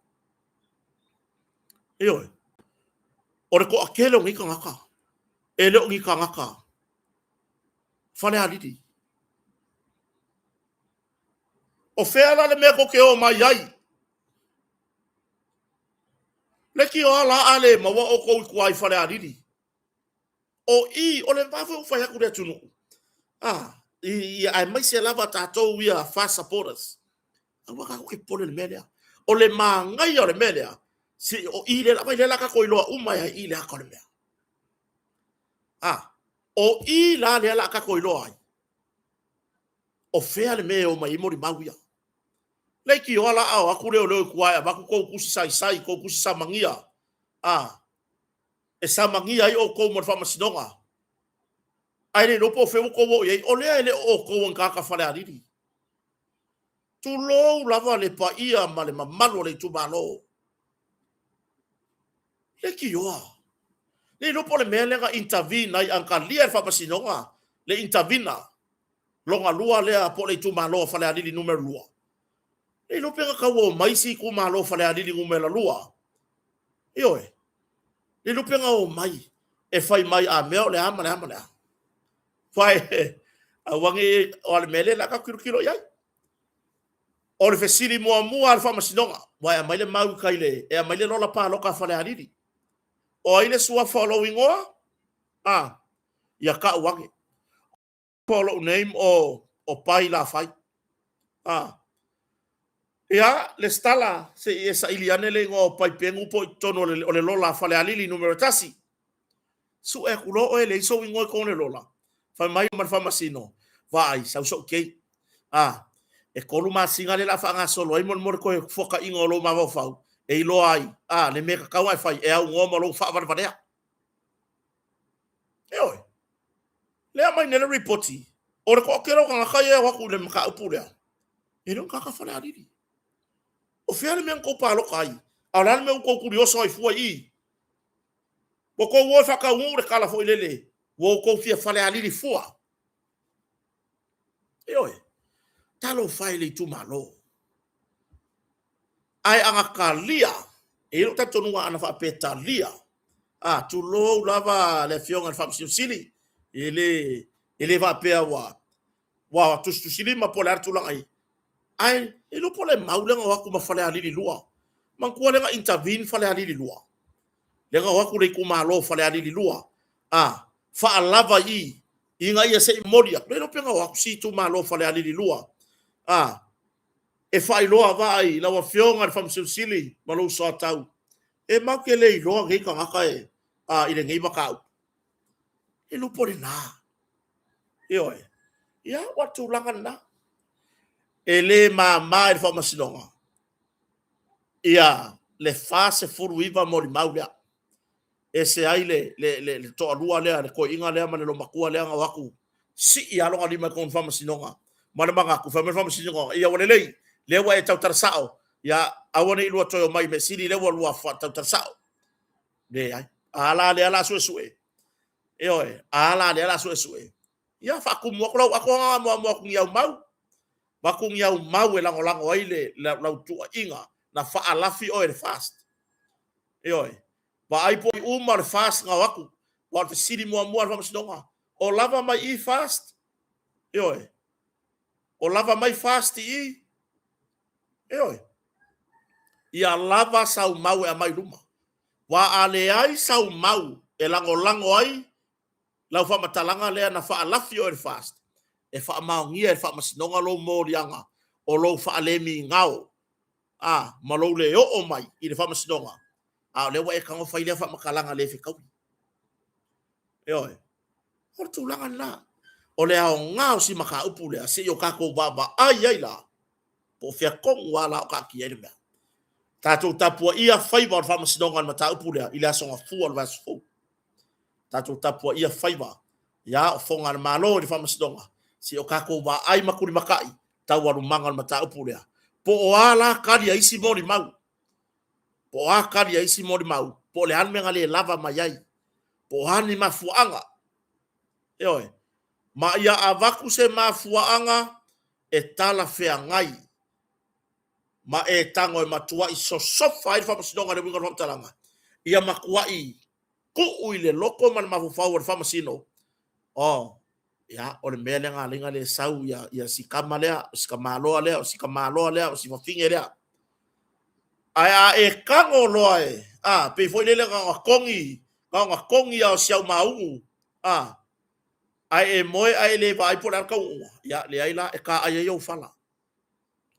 Ioe, o le toatele o nei tagata, e le o ni tagata Falealili. O fea la le mea tou te o mai ai? Leitioa la a le maua outou i tua i Falealili. O i, o le va foi ua fai atu le atunuu, a, i, aemaise lava tatou ia FAST supporters. Aua tatou te popole i le mea lea. O le manaia o le mea lea, se o i lea, vaai lea la tatou iloa uma ai i le ata o le mea. A, o i la lea la tatou iloa ai, o fea le mea e o mai ai molimau ia. Leitioa la a o atu leoleo i tua e avatu tou tusi saisai, tou tusi samagia, a, e samagia ai outou mo le faamasinoga. Ae le iloa po o fea ua outou oo i ai, o lea e le o outou o ni tagata Falealili. Tulou lava le paia ma le mamalu o le itumalo. Leitioa. Le iloa po o le mea lea na intervene ai, a na talia e le faamasinoga le intervene lona lua lea po o le itumalo o Falealili numera 2. Le iloa pe na tau omai isi itumalo o Falealili numera 2. Ioe. Le iloa pe na omai e fai mai a mea o le a ma le a ma le a. Wai, aua ne i, o le mea lea o le a tatou tilotilo i ai. O le fesili muamua a le faamasinoga, ua e aumai le mau i tai le, e aumai le lola palota a Falealili. O ai le suafa o lou igoa? A, ia tau ane. O lou name o, o Pai Lafai. A, ia, lesitala, se i e saili ane le igoa o Pai Pegu po o i totonu o le, o le lola a Falealili numera 1. Sue atu loa oe e leai sou igoa i totonu o le lola. Fai mai ma le faamasino, vaai, sau sou kei. A, e tolu masina lea o le a faagasolo ai molemole toe fuakaiga o lou mafaufau, e iloa ai, a, le mea e tatau ona e fai, e aunoa ma lou faavalevalea. Ioe. Lea mai nei le ripoti, o le toatele o tagata ia e o atu i le mataupu lea, e le o ni tagata Falealili. O fea le mea na tou palota ai? A o le a le mea ua tou tulioso ai fua i i? Ua tou o e faataunuu le tala foi lele, ua outou fia Falealili fua. Ioe, talofa e i le itumalo. Ae ana talia, e i ai lou talitonuga ana faapea e talia, a, tulou lava le Afioga i le Faamasino Sili, e le, e le faapea ua, ua tusitusilima po o le a le tulaga i ai, ae le iloa po o le mau lea na o atu ma Falealili 2. Manatua lea na intervene Falealili 2. Lea na o atu le itumalo o Falealili 2, a, faalava i i, ina ia se i moli atu. Le iloa pe na o atu si itumalo o Falealili 2, a, e faailoa vaai i lau Afioga i le Faamasino Sili ma lou soatau, e matou te le iloa nei tagata e, a, i lenei mataupu. E le po o lena. Ioe. Ia, ua tulaga lena. E le mama i le Faamasinoga ia le 49 molimau lea. Ese ai le, le, le, le toalua lea, le toeaina lea ma le loomatua lea na o atu sii lava lona lima i totonu o le Faamasinoga ma le manatu, fai mai le Faamasinoga, ia ua lelei, lea ua e tautala sao, ia aua ne i lua toe omai, mea sili lea ua lua tautala sao. Leai. A la lea la suesue. Ioe, a la lea la suesue. Ia faatumu atu lau ato na amoamo atu ni au mau. Avatu ni au mau e lagolago ai le lau tuuaiga na faalafi oe e le FAST. Ioe. Vaai po o uma le FAST na o atu. Aua o le fesili muamua a le Faamasinoga, o lava mai i FAST? Ioe. O lava mai FAST i i? Ioe. Ia lava sau mau e aumai i luma. Aua a leai sau mau e lagolago ai lau faamatalaga lea na faalafi oe i le FAST, e faamaonia e le Faamasinoga lou moliaga o lou faalemigao a, ma lou le oo mai i le Faamasinoga, a o lea ua e tago fai lea faamatalaga le fetaui. Ioe. O le tulaga lena. O le aoga o si mataupu lea, se i o tatou vaavaai ai la, po o fea tonu lava la o taatia ai le mea. Tatou tapuaia faiva o le Faamasinoga i le mataupu lea i le Aso Gafua o le vaiaso fou. Tatou tapuaia faiva, ia, o foga a le Malo i le Faamasinoga, se i o tatou vaai ma tulimatai taualumaga o le mataupu lea. Po o a la tali a isi molimau, po o a tali a isi molimau, po o le a le mea na le lava mai ai, po o a ni mafuaaga. Ioe. Ma ia avatu se mafuaaga e talafeagai ma e tago e matuai sosofa ai le Faamasinoga i le uiga o le faamatalaga, ia matuai tuu i le loto ma le mafaufau o le Faamasino, oh, ia, o le mea lea na ala ai ona le sau ia, ia si tama lea, o si tamaloa lea, o si tamaloa lea, o si fafine lea. Ae a e tago loa e, a, pei foi lele na ona togi, na ona togi lava o si au maugu, a, ae e moe ae e le vaai po o le a le taunuuga, ia, leai la, e taai ai ou fala.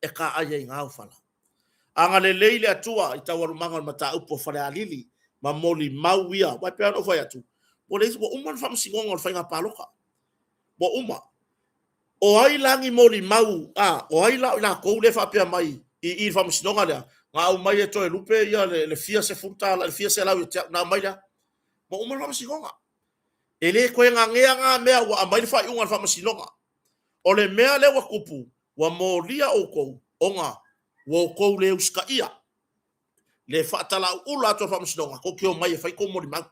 E taai ai gau fala. Agalelei le Atua i taualumaga o le mataupu a Falealili ma molimau ia. Aua e pei lava ona ou fai atu, ua leai, ua uma le faamasinoga o le faiga palota. Ua uma. O ai la ni molimau, a, o ai la o i latou lea e faapea mai i i le faamasinoga lea, na aumai e Toelupe ia le, le fia sefulu tala, le fia selau ia te au, na aumai lea. Ua uma le faamasinoga. E le toe nanea na mea ua aumai le faaiuga a le faamasinoga. O le mea lea ua tupu, ua molia outou ona ua outou le usitaia le faatalauula atu a le Faamasinoga, tou te omai e fai tou molimau.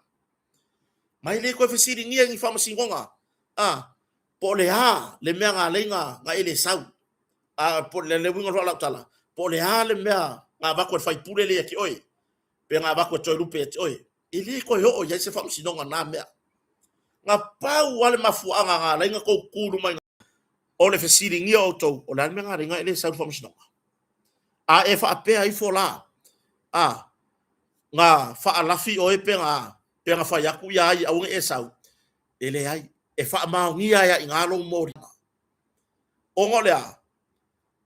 Ma e le toe fesiligia i ni faamasinoga, a, po o le a le mea na ala ai na e le sau, a, po o le uiga o le faalautala, po o le a le mea na avatu e le faipule lea ia te oe, pe na avatu e Toelupe ia te oe. E le toe oo i ai se faamasinoga na mea. Na pau lava le mafuaaga na ala ai ona tou tu i luma i o le fesiligia o outou, o le a le mea na ala ai ona e le sau i le faamasinoga? A e faapea ifo la, a, na faalafi oe pe na, pe na fai atu ia ai aua ne i e sau, e leai, e faamaonia ai lava i ina lou moliga. Ona o le a?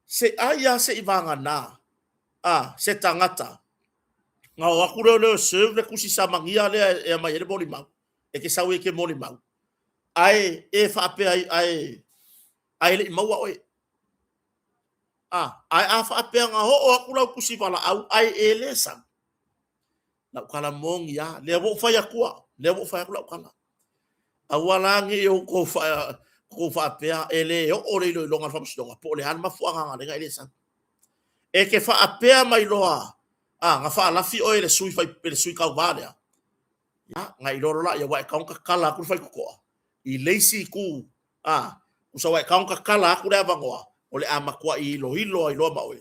Se ai lava se i vagana, a, se tagata, na o atu lea o lea e serve le tusi samania lea e aumai ai le molimau, e te sau ai e te molimau, ae e faapea ai, ae, ae le i maua oe. A, ae a faapea na oo atu lau tusi valaau ae e le sau, lau tala moni lava, lea ua ou fai atua, lea ua ou fai atu lau tala. Aua la ne i outou faapea e le oo le iloiloga a le Faamasinoga po o le a le mafuaaga na ala ai ona e le sau. E te faapea mai loa, a, na faalafi oe e le sui fai, e le sui tauva lea, ia, na iloa loa laia, aua e tatau ona tatala atu le faitotoa i le isi itu, a, tusa aua e tatau ona tatala atu le avanoa, o le a matuai iloilo ai loa ma oe.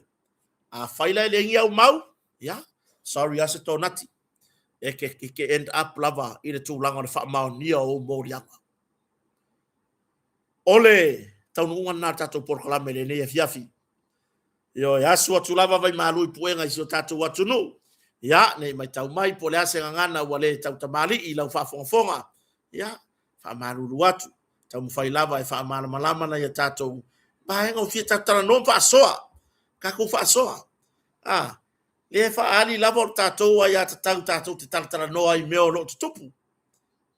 Afai la e leai ni au mau, ia, sorry lava se tonati, e te, e te end up lava i le tulaga o le faamaonia o ou moliaga. O le taunuuga lena o le tatou polokalame i lenei afiafi. Ioe, asu atu lava vaimalu i puega i si o tatou atunuu. Ia, ne i matau mai po o le a se gagana ua le tautamalii i lau faafogafoga. Ia, faamalulu atu, taumafai lava e faamalamalama nai a tatou vaega o fia tatou talanoa ma faasoa, tatou faasoa. A, lea e faaali lava o le tatou aiatatau tatou te talatalanoa ai i mea o lo o tutupu.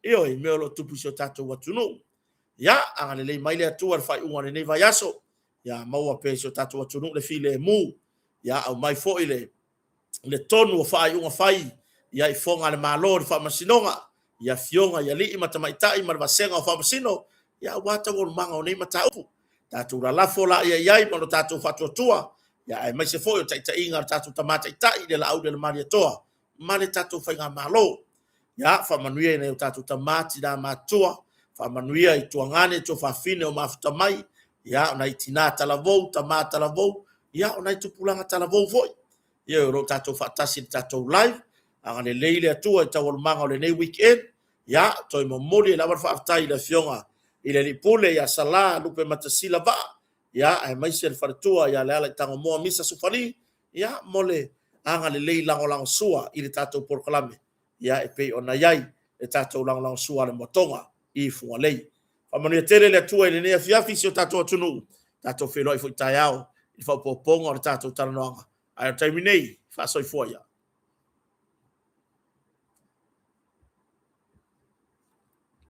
Ioe, i mea o lo o tutupu i si o tatou atunuu. Ia, agalelei mai le Atua i le faaiuga o lenei vaiaso. Ia maua pea i si o tatou atunuu le filemu. Ia aumai foi le le tonu o faaiuga fai ia i foga a le Malo i le Faamasinoga, i afioga i alii ma tamaitai ma le vasega o Faamasino, ia aua taualumaga o nei mataupu. Tatou lalafo laia i ai ma lo tatou faatuatua, ia aemaise foi o le taitaiga a le tatou Tama Taitai le Laaulialemalietoa ma le tatou Faigamalo. Ia faamanuia i nai o tatou tama, tina matutua, faamanuia i tuagane, tuafafine o mafuta mai, ia o nai tina talavou, tama talavou, ia o nai tupulaga talavou foi. Ia o lo o tatou faatasi i le tatou live, agalelei le Atua i taualumaga o lenei weekend. Ia toe momoli ai lava le faafetai i le Afioga i le Alii Pule ia Sala Lupematasila Vaa, ia aemaise le faletua ia Lealaitagomoa Misa Sufali, ia mo le agalelei lagolagosua i le tatou polokalame ia e pei ona i ai le tatou lagolagosua a le Moatoga i Fugalei. Faamanuia tele le Atua i lenei afiafi i si o tatou atunuu, tatou feiloai foi taeao i le faaopoopoga o le tatou talanoaga. Ae o le taimi nei, faasoifua ia.